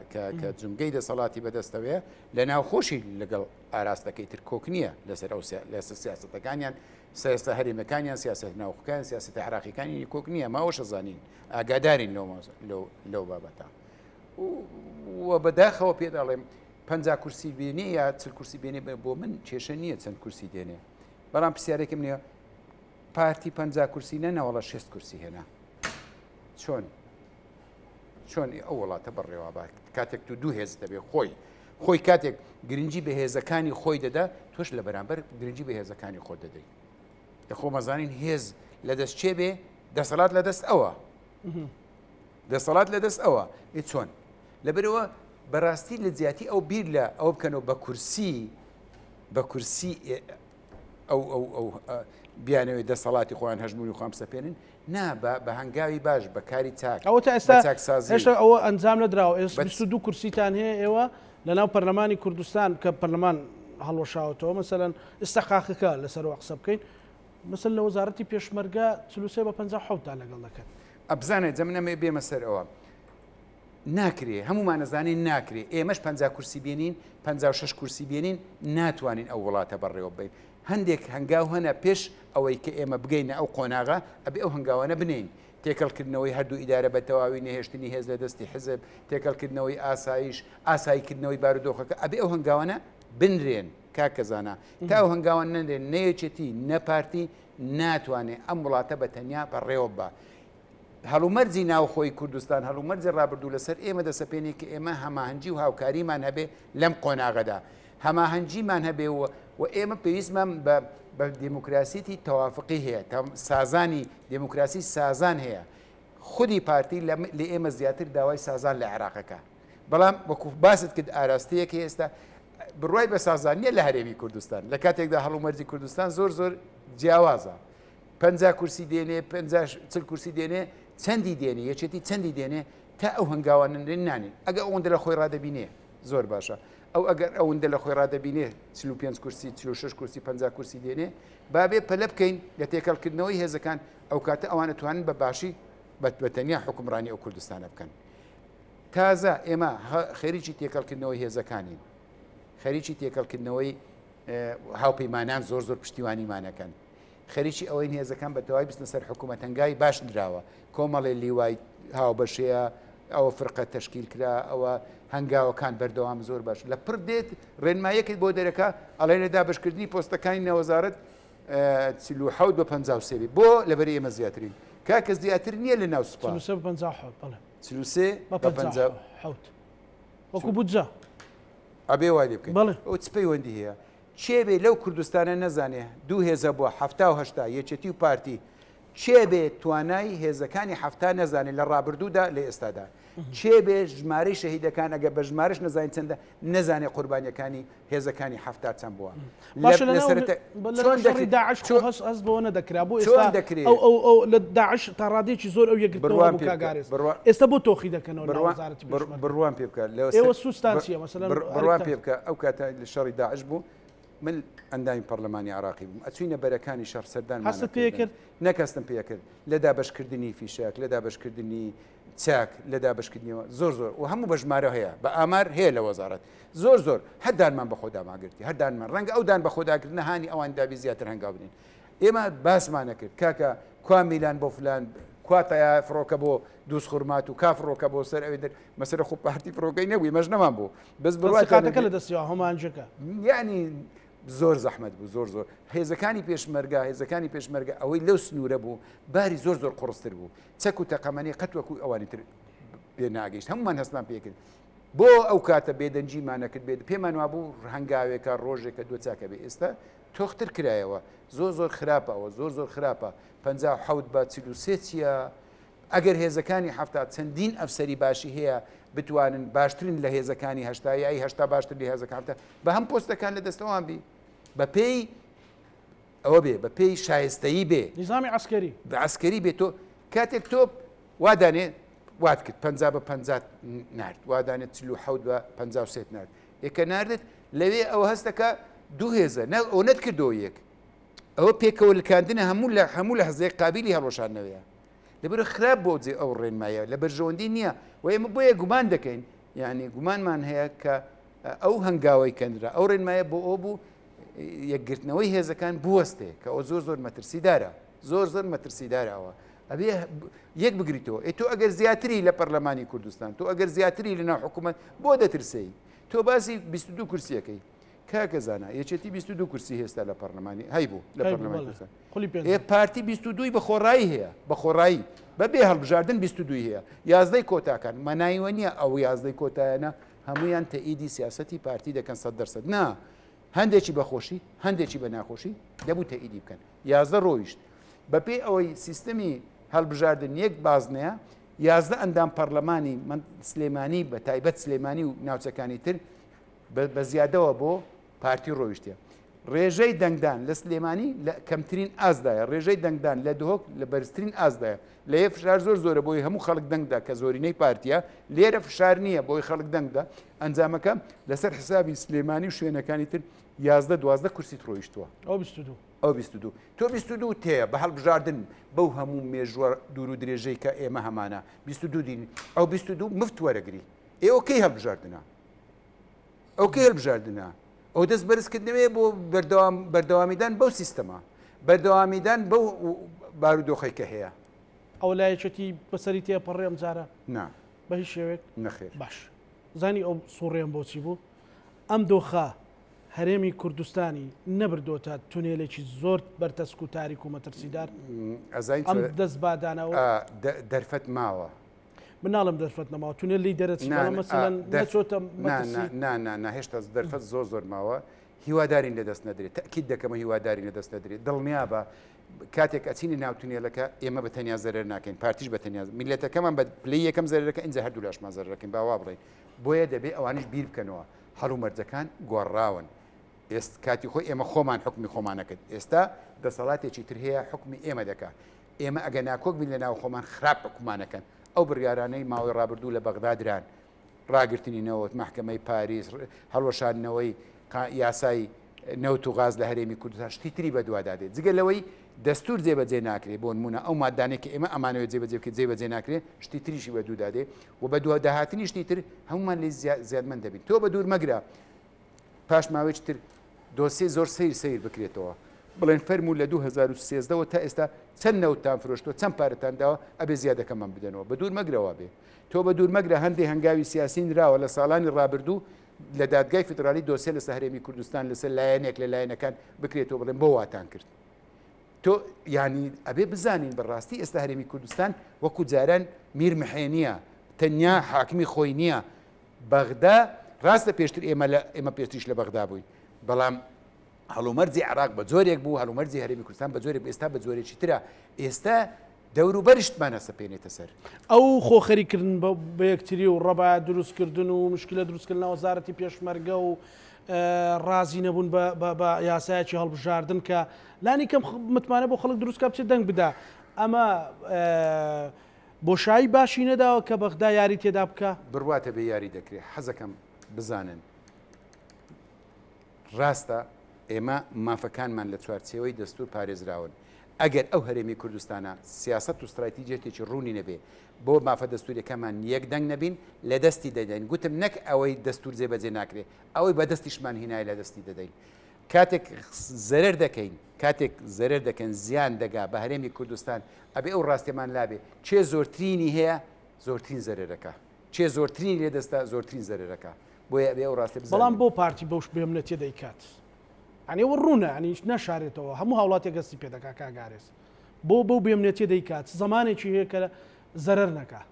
کە جومگەی دەسەڵاتی بەدەستەوەیە لە ناو خۆشی لەگەڵ ئاراستەکەی تر کۆک نییە لەسەر ئەو لەسەر سیاسەتەکانیان سیاسە هەرێمەکانیان سیاسەت ناوخۆکان سیاسەتە عراقیەکانی کۆک نییە ماوەشە زانین ئاگادارین لەو بابەتە و بەداخەوە پێ دەڵێم پ کورسی بێنێ یا چل کورسی بێنێ بۆ من کێشە نییە چەند کورسی دێنێ بەڵام پرسیارێکم نییە پارتی پ کورسی نەنەوەڵە شێست کورسی هێنا چۆن چۆن ئەو وڵاتە بەڕێوە بات کاتێک تو دوو هێز دەبێ خۆی خۆی کاتێک گرنگی بە هێزەکانی خۆی دەدا تۆش لە بەرامبەر گرنگی بە هێزەکانی خۆت دەدەیت لە خۆمەزانین هێز لە دەست چێ بێ دەسەڵات لە دەست ئەوە دەسەڵات لە دەست ئەوە ئی چۆن لەبەرەوە بەڕاستی لە جیاتی ئەو بیر لە ئەو بکەنەوە بە کورسی بە کورسی ئەو ئەو ئەو بیانەوێت دەسەڵاتی خۆیان هەژمونی خۆیان بسەپێنن نا بە بە هەنگاوی باش بە کاری چاک ئەوە تا ئێستا هێشتا ئەوە ئەنجام نەدراوە ئێستا 22 کورسیتان هەیە ئێوە لەناو پەرلەمانی کوردستان کە پەرلەمان هەڵوەشاوەتەوە مەسەلەن ئیستحقاقەکە لەسەرەوە قسە بکەین مەسەل لە وەزارەتی پێشمەرگە 43 بە 57 تان لەگەڵ دەکەن. ئەبزانێ جە من ئەمەوێ بێمە سەر ئەوە ناکرێ هەمومان ئەزانین ناکرێ ئێمەش 50 کورسی بێنین 56 کورسی بێنین ناتوانین ئەو وڵاتە بەڕێوە بین هەندێک هەنگاو هەنە پێش ئەوەی کە ئێمە بگەینە ئەو قۆناغە ئەبێ ئەو هەنگاوانە بنێین تێکەڵکردنەوەی هەردوو ئیدارە بە تەواوی نەهێشتنی هێز لە دەستی حزب تێکەڵکردنەوەی ئاسایش ئاساییکردنەوەی بارودۆخەکە ئەبێ ئەو هەنگاوانە. بنرێن کاکە زانا تا ئەو هەنگاوە نەنرێن نە یەکێتی نە پارتی ناتوانێ ئەم وڵاتە بە تەنیا بەڕێوە ببا. هەڵومەرجی ناوخۆی کوردستان، هەڵومەرجی ڕابردوو لەسەر ئێمە دەسەپێنێ کە ئێمە هەماهەنگی و هاوکاریمان هەبێ لەم قۆناغەدا. هەماهەنگیمان هەبێ و و ئێمە پێویستمان بە بە دێموکراسیتی تەوافقی هەیە، سازانی دێموکراسی سازان هەیە. خودی پارتی لە ئێمە زیاتر داوای سازان لە عێراق ئەکا. بەڵام وەکو باست کرد ئاراستەیەک هەیە ئێستا بڕوای بە سازان نییە لە هەرێمی کوردستان لە کاتێکدا هەڵومەرجی کوردستان زۆر زۆر جیاوازە. 50 کورسی دێنێ 50 کورسی دێنێ چەندی دێنێ یەکێتی چەندی دێنێ تا ئەو هەنگاوانە نەنرێن نانێ ئەگە ئەوەندە لە خۆی ڕادەبینێ زۆر باشە ئەو ئەگەر ئەوەندە لە خۆی ڕادەبینێ 45 کورسی 46 کورسی 50 کورسی دێنێ بابێ پەلە بکەین لە تێکەڵکردنەوەی هێزەکان ئەو کاتە ئەوانە توانن بە باشی بە تەنیا حکومڕانی ئەو کوردستانە بکەن تازە ئێمە خەریکی تێکەڵکردنەوەی هێزەکانین خەریکی تێکەڵکردنەوەی هاوپەیمانان زۆر زۆر پشتیوانیمانەکەن خەریکی ئەوەین هێزەکان بە تەواوی بچنە سەر حکوومەت هەنگاوی باش نراوە کۆمەڵێ لیوای هاوبەشەیە ئەوە فرقە تەشکیل کرا ئەوە هەنگاوەکان بەردەوام زۆر باش لە پڕ دێت ڕێنمایەکت بۆ دەرەکە ئەڵێ لە دابشکردنی پۆستەکانی نەوەزارەت 47 بە 53 بێ بۆ لەبەر ئێمە زیاترین کاکە زیاتر نییە لە ناو سوپا 43 بە 57 بەڵێ 43 بە 57 وەکو بودجە ئەبێ وای لێ بکەین بەڵێ ئەو چ پەیوەندی هەیە کێ بێ لەو کوردستانە نەزانێ دوو هێز هەبووە 70 و 80 یەکێتی و پارتی کێ بێ توانای هێزەکانی 70 نەزانێ لە ڕابردوودا لە ئێستادا کێ بێ ژمارەی شەهیدەکان ئەگە بە ژمارەش نەزانین چەندە نەزانێ قوربانیەکانی هێزەکانی 70 چەند بووە باشە لە چۆن دەکرێت داعش چۆن هەست هەست بەوە نەدەکرا بۆ ئێستا دەکرێت ئەو ئەو ئەو لە داعش تا ڕادەیەکی زۆر ئەو یەکگرتنەوە بوو کاک ئارێز ئێستا بۆ تۆخی دەکەنەوە لە وەزارەتی پێشمەرگە بڕوام پێ بکە ئێوە سوستان چییە مەسەلەن بڕوام پێ بکە ئەو کاتە لە شەڕی داعش بوو من ئەندامی پەرلەمانی عراقی بووم ئەچوینە بەرەکانی شەڕ سەردان هەستت پێ کرد نەک هەستم پێ کرد لە دابەشکردنی فیشەک لە دابەشکردنی چاک لە دابەشکردنیەوە زۆر زۆر و هەموو بە ژمارە هەیە بە ئامار هەیە لە وەزارەت زۆر زۆر هەر دانمان بە خۆداماگرتی هەر دانمان ڕەنگە ئەو دان بە خۆداگرتنە هانی ئەوان دابی زیاتر هەنگاو بنێن ئێمە باسمانە کرد کاکە کوا میلان بۆ فلان کوا تیا فڕۆکە بۆ دووس خورمات و کا فڕۆکە بۆ سەر ئەوێ در مەسەرە خۆ پارتی فڕۆکەی نەبووی مەش نەمان بوو بەس بڕواتەکە لە دەستیەوە هەمانجەکە یعنی زۆر زەحمەت بوو زۆر زۆر هێزەکانی پێشمەرگە هێزەکانی پێشمەرگە ئەوەی لەو سنوورە بوو باری زۆر زۆر قڕستر بوو چەک و تەقەمەنی قەت وەکو ئەوانی تر پێ ناگەیشت هەمومان هەستمان پێکرد بۆ ئەو کاتە بێدەنگیمان نەکرد بێت پێمان وابوو هەنگاوێکە ڕۆژێکە دو چاکە بێ ئێستا تۆختر کرایەوە زۆر زۆر خراپە ئەوە زۆر زۆر خراپە 57 بە 43 چییە ئەگەر هێزەکانی هەفتا چەندین ئەفسەری باشی هەیە بتوانن باشترین لە هێزەکانی هەشتا یای هەشتا باشتر لە هێزەکان هەفتا بە هەم پۆستەکان لە دەستەوان بی بە پێی ئەوە بێ بە پێی شایستەیی بێ. نیزامی عەسکەری. بە عەسکەری بێ تۆ کاتێک تۆ وا دانێ وات کرد 50 بە 50 نارد وا دانێ 47 بە 53 نارد ئێکە ناردت لەوێ ئەوە هەستەکە دوو هێزە نە ئەو نەت کردەوە یەک ئەوە پێکەوە لکاندنە هەموو لە هەموو لە هەزەیە قابلی هەڵۆشاندنەوەیە لەبەر خراپ بۆ جێ ئەو ڕێنمایە لە بەرژەوەندی نییە و ئێمە بۆیە گومان دەکەین یعنی گومانمان هەیە کە ئەو هەنگاوەی کەندرا ئەو ڕێنمایە بۆ ئەو بوو یەکگرتنەوەی هێزەکان بوەستێ کە ئەوە زۆر زۆر مەترسیدارە زۆر زۆر مەترسیدارە ئەوە ئەبێ یەک بگریتەوە ئێ تۆ ئەگەر زیاتری لە پەرلەمانی کوردستان تۆ ئەگەر زیاتری لە ناو حکوومەت بۆ دەترسەی تۆ باسی 22 کورسیەکەی کاکە زانا یەکێتی 22 کورسی هێستا لە پەرلەمانی هەیبوو لە پەرلەمانی کوردستان ئێ پارتی 22 بە خۆڕایی هەیە بە خۆڕایی بە بێ هەڵبژاردن 22 هەیە یازدەی کۆتاکان مەنایوە نییە ئەو یازدەی کۆتایانە هەمویان تەئیدی سیاسەتی پارتی دەکەن سە دەرسەد نا هەندێکی بە خۆشی هەندێکی بە ناخۆشی دەبوو تەئیدی بکەن 11 ڕۆیشت بەپێی ئەوەی سیستمی هەڵبژاردن یەک بازنەیە 11 ئەندام پەرلەمانی سلێمانی بە تایبەت سلێمانی و ناوچەکانی تر بە زیادەوە بۆ پارتی ڕۆیشتە ڕێژەی دەنگدان لە سلێمانی لە کەمترین ئاستدایە ڕێژەی دەنگدان لە دهۆک لە بەرزترین ئاستدایە لەیە فشار زۆر زۆرە بۆی هەموو خەڵک دەنگدا کە زۆرینەی پارتیە لێرە فشار نییە بۆی خەڵک دەنگدا ئەنجامەکە لەسەر حسابی سلێمانی و شوێنەکانی تر 11 12 کورسیت ڕۆیشتووە ئەو 22 ئەو 22 تۆ 22 تێیە بە هەڵبژاردن بەو هەموو مێژوە دوور و درێژەی کە ئێمە هەمانە 22 دین ئەو 22 مفت وەرەگری ئێوە کەی هەڵبژاردنە ئەو کەی هەڵبژاردنە ئەو دەست بەرزکردنەوەیە بۆ بەردەوام بەردەوامیدان بەو سیستەمە بەردەوامیدان بەو بارودۆخەی کە هەیە. ئەوە لای یەکێتی بەسەری تێپەڕێ ئەم جارە؟ نا. بە هیچ شێوەیەک؟ نەخێر. باش. زانی ئەو سوڕێم بۆچی بوو؟ ئەم دۆخە. هەرێمی کوردستانی نەبردۆتە تونێلێکی زۆر بەرتەسک و تاریک و مەترسیدار؟ ئەزانین ئەم دەست بادانەوە دەرفەت ماوە. من ناڵێم دەرفەت نەماوە، تونێل لێی دەرەچی، بەڵام مەسەلەن نەچۆتە مەترسی. نا نا نا هێشتا دەرفەت زۆر زۆر ماوە، هیوادارین لەدەست نەدرێت، تەئکید دەکەمەوە هیوادارین لەدەست نەدرێت، دڵنیابە کاتێک ئەچینە ناو تونێلەکە ئێمە بە تەنیا زەرەر ناکەین، پارتیش بە تەنیا، میللەتەکەمان بە پلەی یەکەم زەرەرەکە ئینجا هەردوولاشمان زەرەرەکەین با وا بڵێین، بۆیە دەبێ ئەوانیش بیر بکەنەوە هەڵومەرجەکان گۆڕاون، ئێست کاتی خۆی ئێمە خۆمان حوکمی خۆمان ئەکرد، ئێستا دەسەڵاتێکی تر هەیە حوکمی ئێمە دەکا، ئێمە ئەگەر ناکۆک بین لە ناو خۆمان خراپ حوکممان ئەکەن، ئەو بڕیارانەی ماوەی ڕابردوو لە بەغدا دران، ڕاگرتنی نەوت، مەحکەمەی پاریس، هەڵوەشاندنەوەی یاسای نەوت و غاز لە هەرێمی کوردستان، شتی تری بەدوادا دێت. جگە لەوەی دەستوور جێبەجێ ناکرێت، بۆ نموونە ئەو مادانەی کە ئێمە ئەمانەوێت جێبەجێ بکرێت جێبەجێ ناکرێت، شتی تریشی بەدوودا دێ و بەدواداهاتنی شتی تر هەموومان لێی زیادمەند دەبین. تۆ بەدوور مەگرە پاش ماوەیەکی تر دۆسیەی زۆر سەیر سەیر بکرێتەوە بڵێن فەرموو لە 2013 وە تا ئێستا چەند نەوتتان فرۆشتووە چەند پارەتان داوە ئەبێ زیادەکەمان بدەنەوە بە دوور مەگرەوە بێ تۆ بە دوور مەگرە هەندێ هەنگاوی سیاسی نراوە لە ساڵانی ڕابردوو لە دادگای فیدرالی دۆسیە لەسەر هەرێمی کوردستان لەسەر لایەنێک لە لایەنەکان بکرێتەوە بڵێن بۆ واتان کرد تۆ یانی ئەبێ بزانین بەڕاستی ئێستا هەرێمی کوردستان وەکو جاران میر محێنیە تەنیا حاکمی خۆی نییە بەغدا، ڕاستە پێشتر ئێمە لە ئێمە پێشتریش لە بەغدا بووین، بەڵام هەڵومەرجی عێراق بە جۆرێک بوو، هەڵومەرجی هەرێمی کوردستان بە جۆرێک بوو، ئێستا بە جۆرێکی ترە، ئێستا دەوروبەرشتمان ئەسەپێنێتە سەر. ئەو خۆ خەریککردن بە یەکتری و ڕەبایەت دروستکردن و مشکلە دروستکردن لە وەزارەتی پێشمەرگە و ڕازی نەبوون بە یاسایەکی هەڵبژاردن کە لانی کەم متمانە بۆ خەڵک دروست بکا بچێت دەنگ بدا، ئەمە بۆشایی باشی نەداوە کە بەغدا یاری تێدا بکا؟ بڕواتە بێ یاری دەکرێ حەزەکەم بزانن ڕاستە ئێمە مافەکانمان لە چوارچێوەی دەستور پارێزراون ئەگەر ئەو هەرێمی کوردستانە سیاسەت و ستراتیجیەتێکی ڕوونی نەبێ بۆ مافە دەستوریەکەمان یەک دەنگ نەبین لە دەستی دەدەین گوتم نەک ئەوەی دەستور جێبەجێ ناکرێ ئەوەی بەدەستیشمان هینای لە دەستی دەدەین کاتێک زەرەر دەکەین کاتێک زەرەر دەکەن زیان دەگا بە هەرێمی کوردستان ئەبێ ئەو ڕاستیەمان لابێ کێ زۆرترینی هەیە زۆرترین زەرەرەکە کێ زۆرترینی لێ دەستە زۆرترین زەرەرەکە بۆیە ئەبێ ئەو ڕاستیە بەڵام بزانین. بۆ پارتی بەوش بێمنەتیە دەیکات یانی ئەوە ڕوونە یانی ناشارێتەوە هەموو هاوڵاتیەک هەستی پێ دەکا کاک ئارێز بۆ بەو بێمنەتیە دەیکات چ زەمانێکی هەیە کە زەرەر نەکا.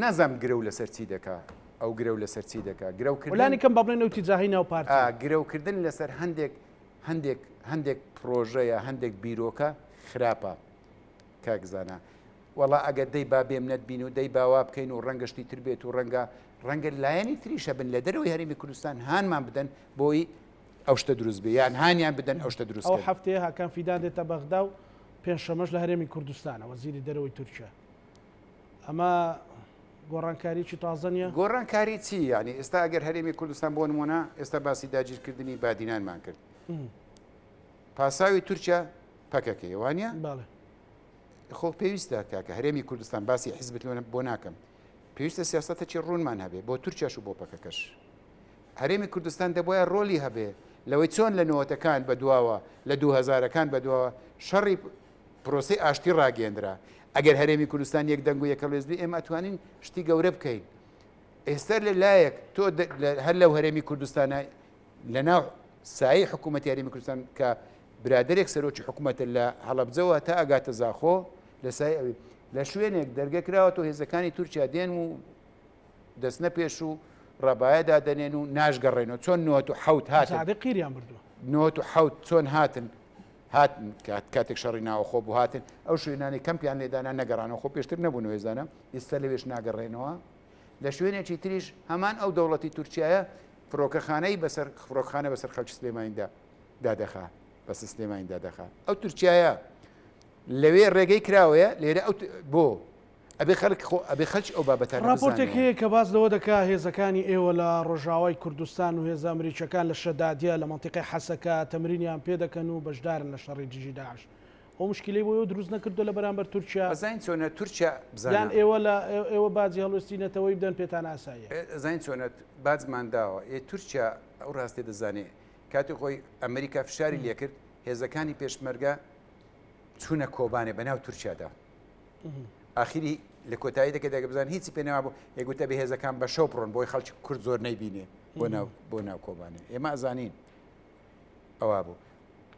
نازانم گرەو لەسەر چی دەکا ئەو گرەو لەسەر چی دەکا گرەو کردن لانی کەم با بڵێن ئەو تیجاهی ناو پارتی. گرەو کردن لەسەر هەندێک هەندێک هەندێک پرۆژە یا هەندێک بیرۆکە خراپە کاک زانا وەڵا ئەگەر دەی با بێمنەت بین و دەی با وا بکەین و ڕەنگە شتی تر بێت و ڕەنگە ڕەنگە لایەنی تریشە بن لە دەرەوەی هەرێمی کوردستان هانمان بدەن بۆی ئەو شتە دروست بێ یان هانیان بدەن ئەو شتە دروست ئەو هەفتەیە هاکان فیدان دێتە بەغدا و پێنجشەمەش لە هەرێمی کوردستانە وەزیری دەرەوەی تورکیا ئەمە گۆڕانکاریی تازە نییە؟ گۆڕانکاری چی؟ یانی ئێستا ئەگەر هەرێمی کوردستان بۆ نموونە ئێستا باسی داگیرکردنی بادینانمان کرد پاساوی تورکیا پەکەکەیە وانە؟ بەڵێ. خۆ پێویستە کاکە هەرێمی کوردستان باسی حیزبت لۆ بۆ ناکەم پێویستە سیاسەتێکی ڕوونمان هەبێ بۆ تورکیاش و بۆ پەکەکەش هەرێمی کوردستان دەبواە ڕۆلی هەبێ لەوەی چۆن لە نەوەتەکان بەدواوە لە دوهەزارەکان بەدواوە شەڕی پرۆسەی ئاشتی ڕاگەیەندرا. ئەگەر هەرێمی کوردستان یەک دەنگ و یەکهەڵوێست بێ ئێمە ئەتوانین شتی گەورە بکەین. ئێستا لە لایەک تۆ هەر لەو هەرێمی کوردستانە لە ناو سایەی حکوومەتی هەرێمی کوردستان کە برادێک سەرۆکی حکوومەتە لە هەڵەبجەوە تا ئەگاتە زاخۆ لە سای ئەوی لە شوێنێک دەرگە کراوە تۆ هێزەکانی تورکیا دێن و دەستنە پێش و ڕەبایە دادەنێن و ناشگەڕێنەوە چۆن 97 هاتن قیریان بردووە 97 چۆن هاتن هاتن کاتێک شەڕی ناوەخۆ بوو هاتن ئەو شوێنانەی کەمپیان لێدانا نەگەڕانەوە خۆ پێشتر نەبوون وێزانە ئێستا لەوێش ناگەڕێنەوە لە شوێنێکی تریش هەمان ئەو دەوڵەتی تورکیایە فڕۆکەخانەی بەسەر فڕۆکخانە بەسەر خەڵکی سلێمانیدا دادەخا بەس سلێمانی دادەخا ئەو تورکیایە لەوێ ڕێگەی کراوەیە لێرە ئەو بۆ ئەبێ خەلک خۆ ئەبێ خەلکی ئەو بابەتانە ڕاپۆرتێک بزاننەوە. هەیە کە باس لەوە دەکا هێزەکانی ئێوە لە ڕۆژاوای کوردستان و هێزە ئەمریکیەکان لە شەدادیە لە مەنتیقەی حەسەکە تەمرینیان پێ دەکەن و بەشدارن لە شەڕی دژی داعش. ئەو مشکیلەی بۆ ئێوە دروست نەکردوە لە بەرامبەر تورکیا؟ ئەزانین چۆنە تورکیا بزانە. یان ئێوە لە ئێوە باجی هەڵوێستی نەتەوەیی بدەن پێتان ئاساییە؟ ئەزانین چۆنە باجمان داوە. ئێ تورکیا ئەو ڕاستیە دەزانێ کاتی خۆی ئەمریکا فشاری لێکرد هێزەکانی پێشمەرگە چوونە کۆبانێ بەناو تورکیادا. ئاخیری لە کۆتایی دەکە دەگە بزان هیچی پێ نەمابوو یەگوتە بێ هێزەکان بە شەو بڕۆن بۆی خەڵکی کورد زۆر نەیبینێ بۆ ناو بۆ ناو کۆبانێ ئێمە ئەزانین. ئەوە بوو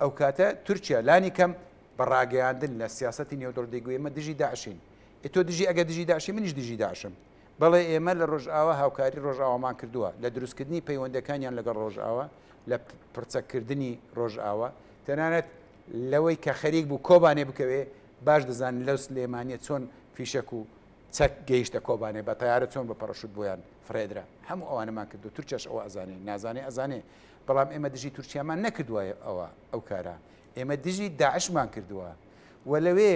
ئەو کاتە تورکیا لانی کەم بە ڕاگەیاندن لە سیاسەتی نێودەوڵەتی دەیگوت ئێمە دژی داعشین. ئێ تۆ دژی ئەگەر دژی داعشی منیش دژی داعشم. بەڵێ ئێمە لە ڕۆژئاوا هاوکاری ڕۆژئاوامان کردووە لە دروستکردنی پەیوەندەکانیان لەگەڵ ڕۆژئاوا، لە پڕچەککردنی ڕۆژئاوا، تەنانەت لەوەی کە خەریک بوو کۆبانێ بکەوێ، باش دەزانن لەو سلێمانیە چۆن فیشەک و چەک گەیشتە کۆبانێ، بە تەیارە چۆن بە پەڕەشوت بۆیان فڕێدرا. هەموو ئەوانەمان کردووە، تورکیاش ئەوە ئەزانێ، نازانێ ئەزانێ، بەڵام ئێمە دژی تورکیامان نەکردووە ئەوە ئەو کارە، ئێمە دژی داعشمان کردووە و لەوێ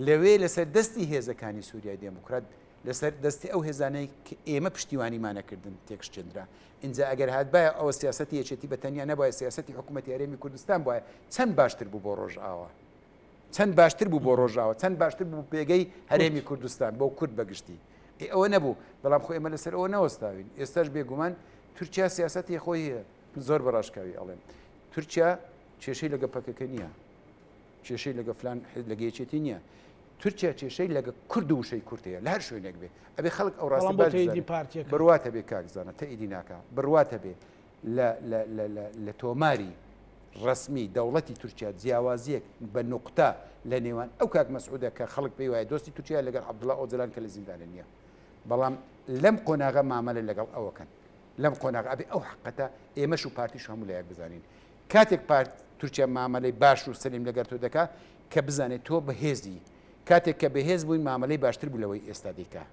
لەوێ لەسەر دەستی هێزەکانی سووریای دێموکرات لەسەر دەستی ئەو هێزانەی کە ئێمە پشتیوانیمانەکردن تێکشکێندرا. ئینجا ئەگەر هاتبایە ئەوە سیاسەتی یەکێتی بە تەنیا نەبوایە سیاسەتی حکوومەتی هەرێمی کوردستان بوایە چەند باشتر بوو بۆ ڕۆژئاوا. چەند باشتر بوو بۆ ڕۆژاوە چەند باشتر بوو پێگەی هەرێمی کوردستان بۆ کورد بەگشتی ئێ ئەوە نەبوو بەڵام خۆ ئێمە لەسەر ئەوە نەوەستاوین ئێستاش بێگومان تورکیا سیاسەتی خۆی هەیە من زۆر بە ڕاشکاوی ئەڵێم تورکیا کێشەی لەگە پەکەکە نییە کێشەی لەگە فلان لەگە یەکێتی نییە تورکیا کێشەی لەگە کورد و وشەی کورد هەیە لە هەر شوێنێک بێ ئەبێ خەڵک ئەو ڕاستی باش بزانێت بڕواتە بێ کاک زانە تەئیدی ناکا بڕواتە بێ لە لە لە لە لە تۆماری ڕەسمی دەوڵەتی تورکیا جیاوازیەک بە نوقتە لە نێوان ئەو کاک مەسعودە کە خەڵک پێی وایە دۆستی تورکیا لەگەڵ عەبدوڵا ئۆجەلان کە لە زیندانە نییە بەڵام لەم قۆناغە مامەلە لەگەڵ ئەوەکەن لەم قۆناغ ئەبێ ئەو حقەتە ئێمەش و پارتیش هەموو لایەک بزانین کاتێک پارت تورکیا مامەلەی باش و سەلیم لەگەر تۆ دەکا کە بزانێت تۆ بەهێزی کاتێک کە بەهێز بووین مامەلەی باشتر بوو لەوەی ئێستا دیکە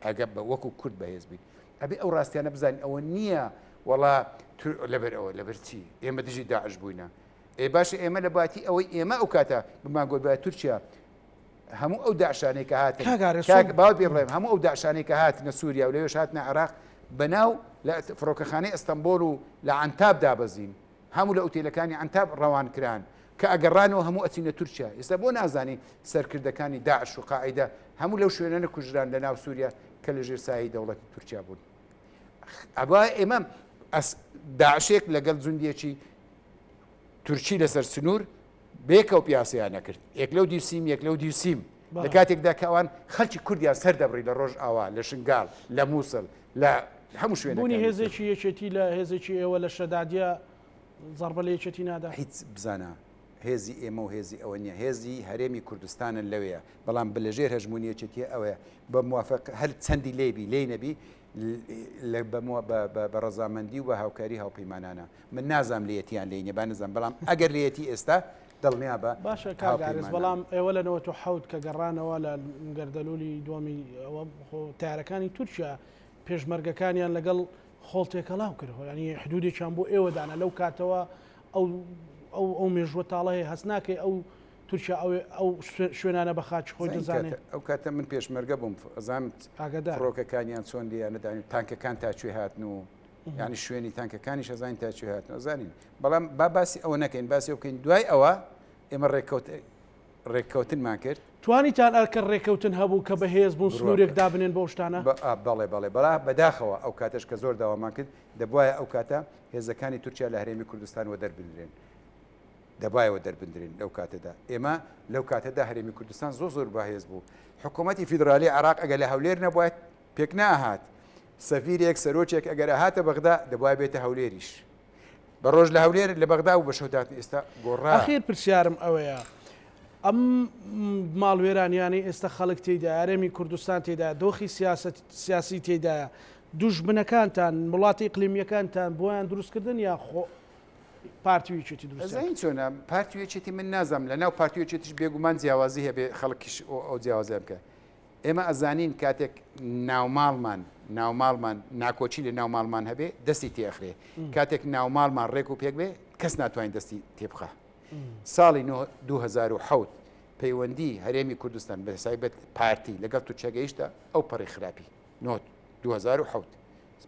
ئەگە بە وەکو کورد بەهێز بین ئەبێ ئەو ڕاستیانە بزانین ئەوە نییە وەڵا لەبەر ئەوە لەبەر چی ئێمە دژی داعش بووینە ئێ باشە ئێمە لە باتی ئەوەی ئێمە ئەو کاتە بمانگۆت باە تورکیا هەموو ئەو داعشانەی کە هاتن باو پێ بڵێم هەموو ئەو داعشانەی کە هاتنە سووریا و لەوێش هاتنە عێراق بەناو لە فڕۆکەخانەی ئەستەمبۆل و لە عەنتاب دابەزین هەموو لە ئوتێلەکانی عەنتاب ڕەوان کران کە ئەگەڕانەوە هەموو ئەچینە تورکیا ئێستا بۆ نازانی سەرکردەکانی داعش و قاعیدە هەموو لەو شوێنانە کوژران لە ناو سووریا کە لە ژێر سایەی دەوڵەتی تورکیا بوون ئەبا ئێمە داعشێک لەگەڵ جوندیەکی تورکی لەسەر سنوور بێکەو پیاسەیان نەکرد یەک لەو دیوسیم یەک لەو دیوسیم لە کاتێکدا کە ئەوان خەلکی کوردیان سەر دەبڕی لە ڕۆژ ئاوا لە شنگال لە مووسڵ لە هەموو شوێنەکانی بوونی هێزێکی یەکێتی لە هێزێکی ئێوە لە شەدادیە زەڕبە لە یەکێتی نادا؟ هیچ بزانە هێزی ئێمە و هێزی ئەوە نییە هێزی هەرێمی کوردستانە لەوەیە بەڵام بلەژێر هەژمونی یەکێتی ئەوەیە بە موافق هەر چەندی لێبی لێی نەبی بە ڕەزامەندی و بە هاوکاری هاوپەیمانانە من نازانم لێیەتی یان لێی نیە با نەزانم بەڵام ئەگەر لێیەتی ئێستا دڵنیا بە باشە کاک ئارێز بەڵام ئێوە لە 97 کە گەڕانەوە لە گەردەلولی دووەمی ئەوە خۆ تارەکانی تورکیا پێشمەرگەکانیان لەگەڵ خۆڵ تێکەڵاو کرد ینی حدودێکیان بۆ ئێوە دانا لەو کاتەوە ئەو ئەو ئەو مێژوە تاڵە هەیە هەست ناکەی ئەو تورکیا ئەو ئەو شوێنانە بە خاچ خۆی دەزانێت ئەو کاتە من پێشمەرگە بووم ئەزانم ئاگادار فڕۆکەکانیان چۆن لێیانەدان تانکەکان تا کوێ هاتن و یانی شوێنی تانکەکانیش ئەزانین تا کوێ هاتن ئەزانین بەڵام با باسی ئەوە نەکەین باسی ئەو بکەین دوای ئەوە ئێمە ڕێککەوت ڕێککەوتنمان کرد توانیتان ئەرکە ڕێککەوتن هەبوو کە بەهێز بوون سنوورێک دابنێن بۆ شتانە بەڵێ بەڵێ بەڵا بەداخەوە ئەو کاتەش کە زۆر داوامان کرد دەبواە ئەو کاتە هێزەکانی تورکیا لە هەرێمی کوردستان وە دەربدرێن دەبایەوە دەربدرێن لەو کاتەدا ئێمە لەو کاتەدا هەرێمی کوردستان زۆر زۆر بەهێز بوو حکوومەتی فیدرالی عراق ئەگەر لە هەولێر نەبووایە پێک نەئەهات. سەفیرێک، سەرۆکێک ئەگەر ئەهاتە بەغدا، دەبوایە بێتە هەولێریش. بە ڕۆژ لە هەولێر، لە بەغدا بوو، بە شەو دەهاتن. ئێستا گۆڕا. ئەخیر پرسیارم ئەوەیە ئەم ماڵوێرانیانەی ئێستا خەڵک تێیدایە، هەرێمی کوردستان تێیدایە، دۆخی سیاسەت سیاسی تێیدایە، دوژمنەکانتان، وڵاتە ئیقلیمییەکانتان بۆیان دروستکردن یا خۆ پارتی و یەکێتی دروستیان ئەزانی چۆنە پارتی و یەکێتی من نازانم لە ناو پارتی و یەکێتیش بێگومان جیاوازی هەبێ خەڵکیش ئەو جیاوازیان بکە ئێمە ئەزانین کاتێک ناوماڵمان ناوماڵمان ناکۆکی لە ناوماڵمان هەبێ دەستی تێئەخرێ کاتێک ناوماڵمان ڕێک و پێک بێ کەس ناتوانین دەستی تێبخا ساڵی 2007 پەیوەندی هەرێمی کوردستان بە تایبەت پارتی لەگەڵ تورکیا گەیشتە ئەو پەڕی خراپی 2007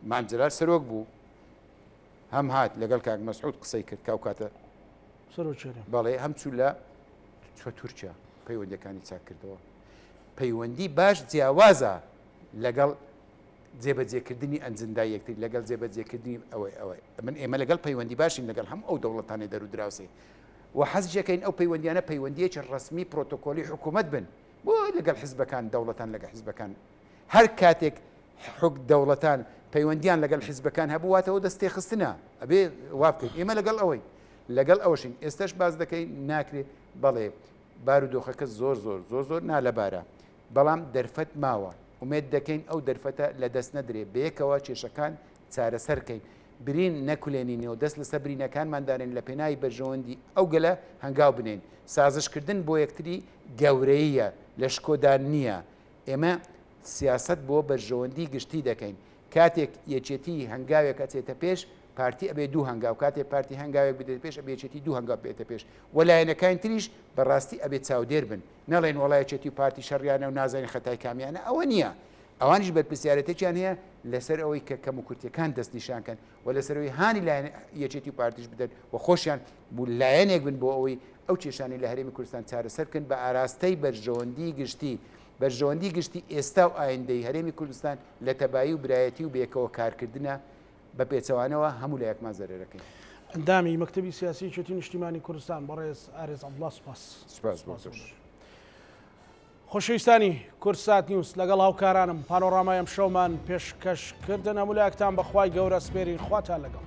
مام جەلال سەرۆک بوو هەم هات لەگەڵ کاک مەسعود قسەی کرد کاو کاتە بەڵێ هەم چوو لە چوە تورکیا پەیوەندەکانی چاک کردەوە پەیوەندی باش جیاوازە لەگەڵ جێبەجێکردنی ئەنجندای یەکتری لەگەڵ جێبەجێکردنی ئەوەی ئەوەی من ئێمە لەگەڵ پەیوەندی باشین لەگەڵ هەم ئەو دەوڵەتانی دەرو دراوسێ و حەزیەکەین ئەو پەیوەندیانە پەیوەندیەکی ڕسمی پرۆتۆکۆلی حکوومەت بن بۆ لەگەڵ حزبەکان دەوڵەتان لەگە حزبەکان هەر کاتێک حک دەوڵەتان پەیوەندیان لەگەڵ حزبەکان هەبوو واتەوە دەست تێخستنە ئەبێ وا بکەین ئێمە لەگەڵ ئەوەی. لەگەڵ ئەوەشین ئێستاش باس دەکەین ناکرێ بەڵێ بارودۆخەکە زۆر زۆر زۆر زۆر نالەبارە بەڵام دەرفەت ماوە ئومێد دەکەین ئەو دەرفەتە لە دەست نەدرێ بەیەکەوە کێشەکان چارەسەر کەین برین نەکولێنینەوە دەست لەسەر برینەکانمان دانێن لە پێناوی بەرژەوەندی ئەو گەلە هەنگاو بنێین سازشکردن بۆ یەکتری گەورەییە لە شکۆدا نییە ئێمە سیاسەت بۆ بەرژەوەندی گشتی دەکەین کاتێک یەکێتی هەنگاوێک ئەچێتە پێش پارتی ئەبێ دوو هەنگاو کاتێ پارتی هەنگاوێک بدێت پێش ئەبێ یەکێتی دوو هەنگاو بێتە پێش و لایەنەکانی تریش بەڕاستی ئەبێ چاودێر بن نەڵێن وەڵا یەکێتی و پارتی شەڕیانە و نازانین خەتای کامیانە ئەوە نییە ئەوانیش بەرپرسیارەتێکیان هەیە لەسەر ئەوەی کە کەموکورتیەکان دەستنیشان کەن و لەسەر ئەوەی هانی لایەن یەکێتی و پارتیش بدەن و خۆشیان بوو لایەنێک بن بۆ ئەوەی ئەو کێشانەی لە هەرێمی کوردستان چارەسەر بکەن بە ئاراستەی بەرژەوەندی گشتی بەرژەوەندی گشتی ئێستا و ئایندەی هەرێمی کوردستان لە تەبایی و برایەتی و بەیەکەوە کارکردنە بە پێچەوانەوە هەموو لایەکمان زەرەرەکەین. ئەندامی مەکتەبی سیاسی یەکێتی نیشتیمانی کوردستان بەڕێز ئارێز عەبدوڵا سوپاس. سوپاس بۆ تۆش. خۆشەویستانی کوردسات نیوز لەگەڵ هاوکارانم پانۆڕامای ئەمشەومان پێشکەش کردن هەموو لایەکتان بەخوای گەورە سپێرین خواتان لەگەڵ.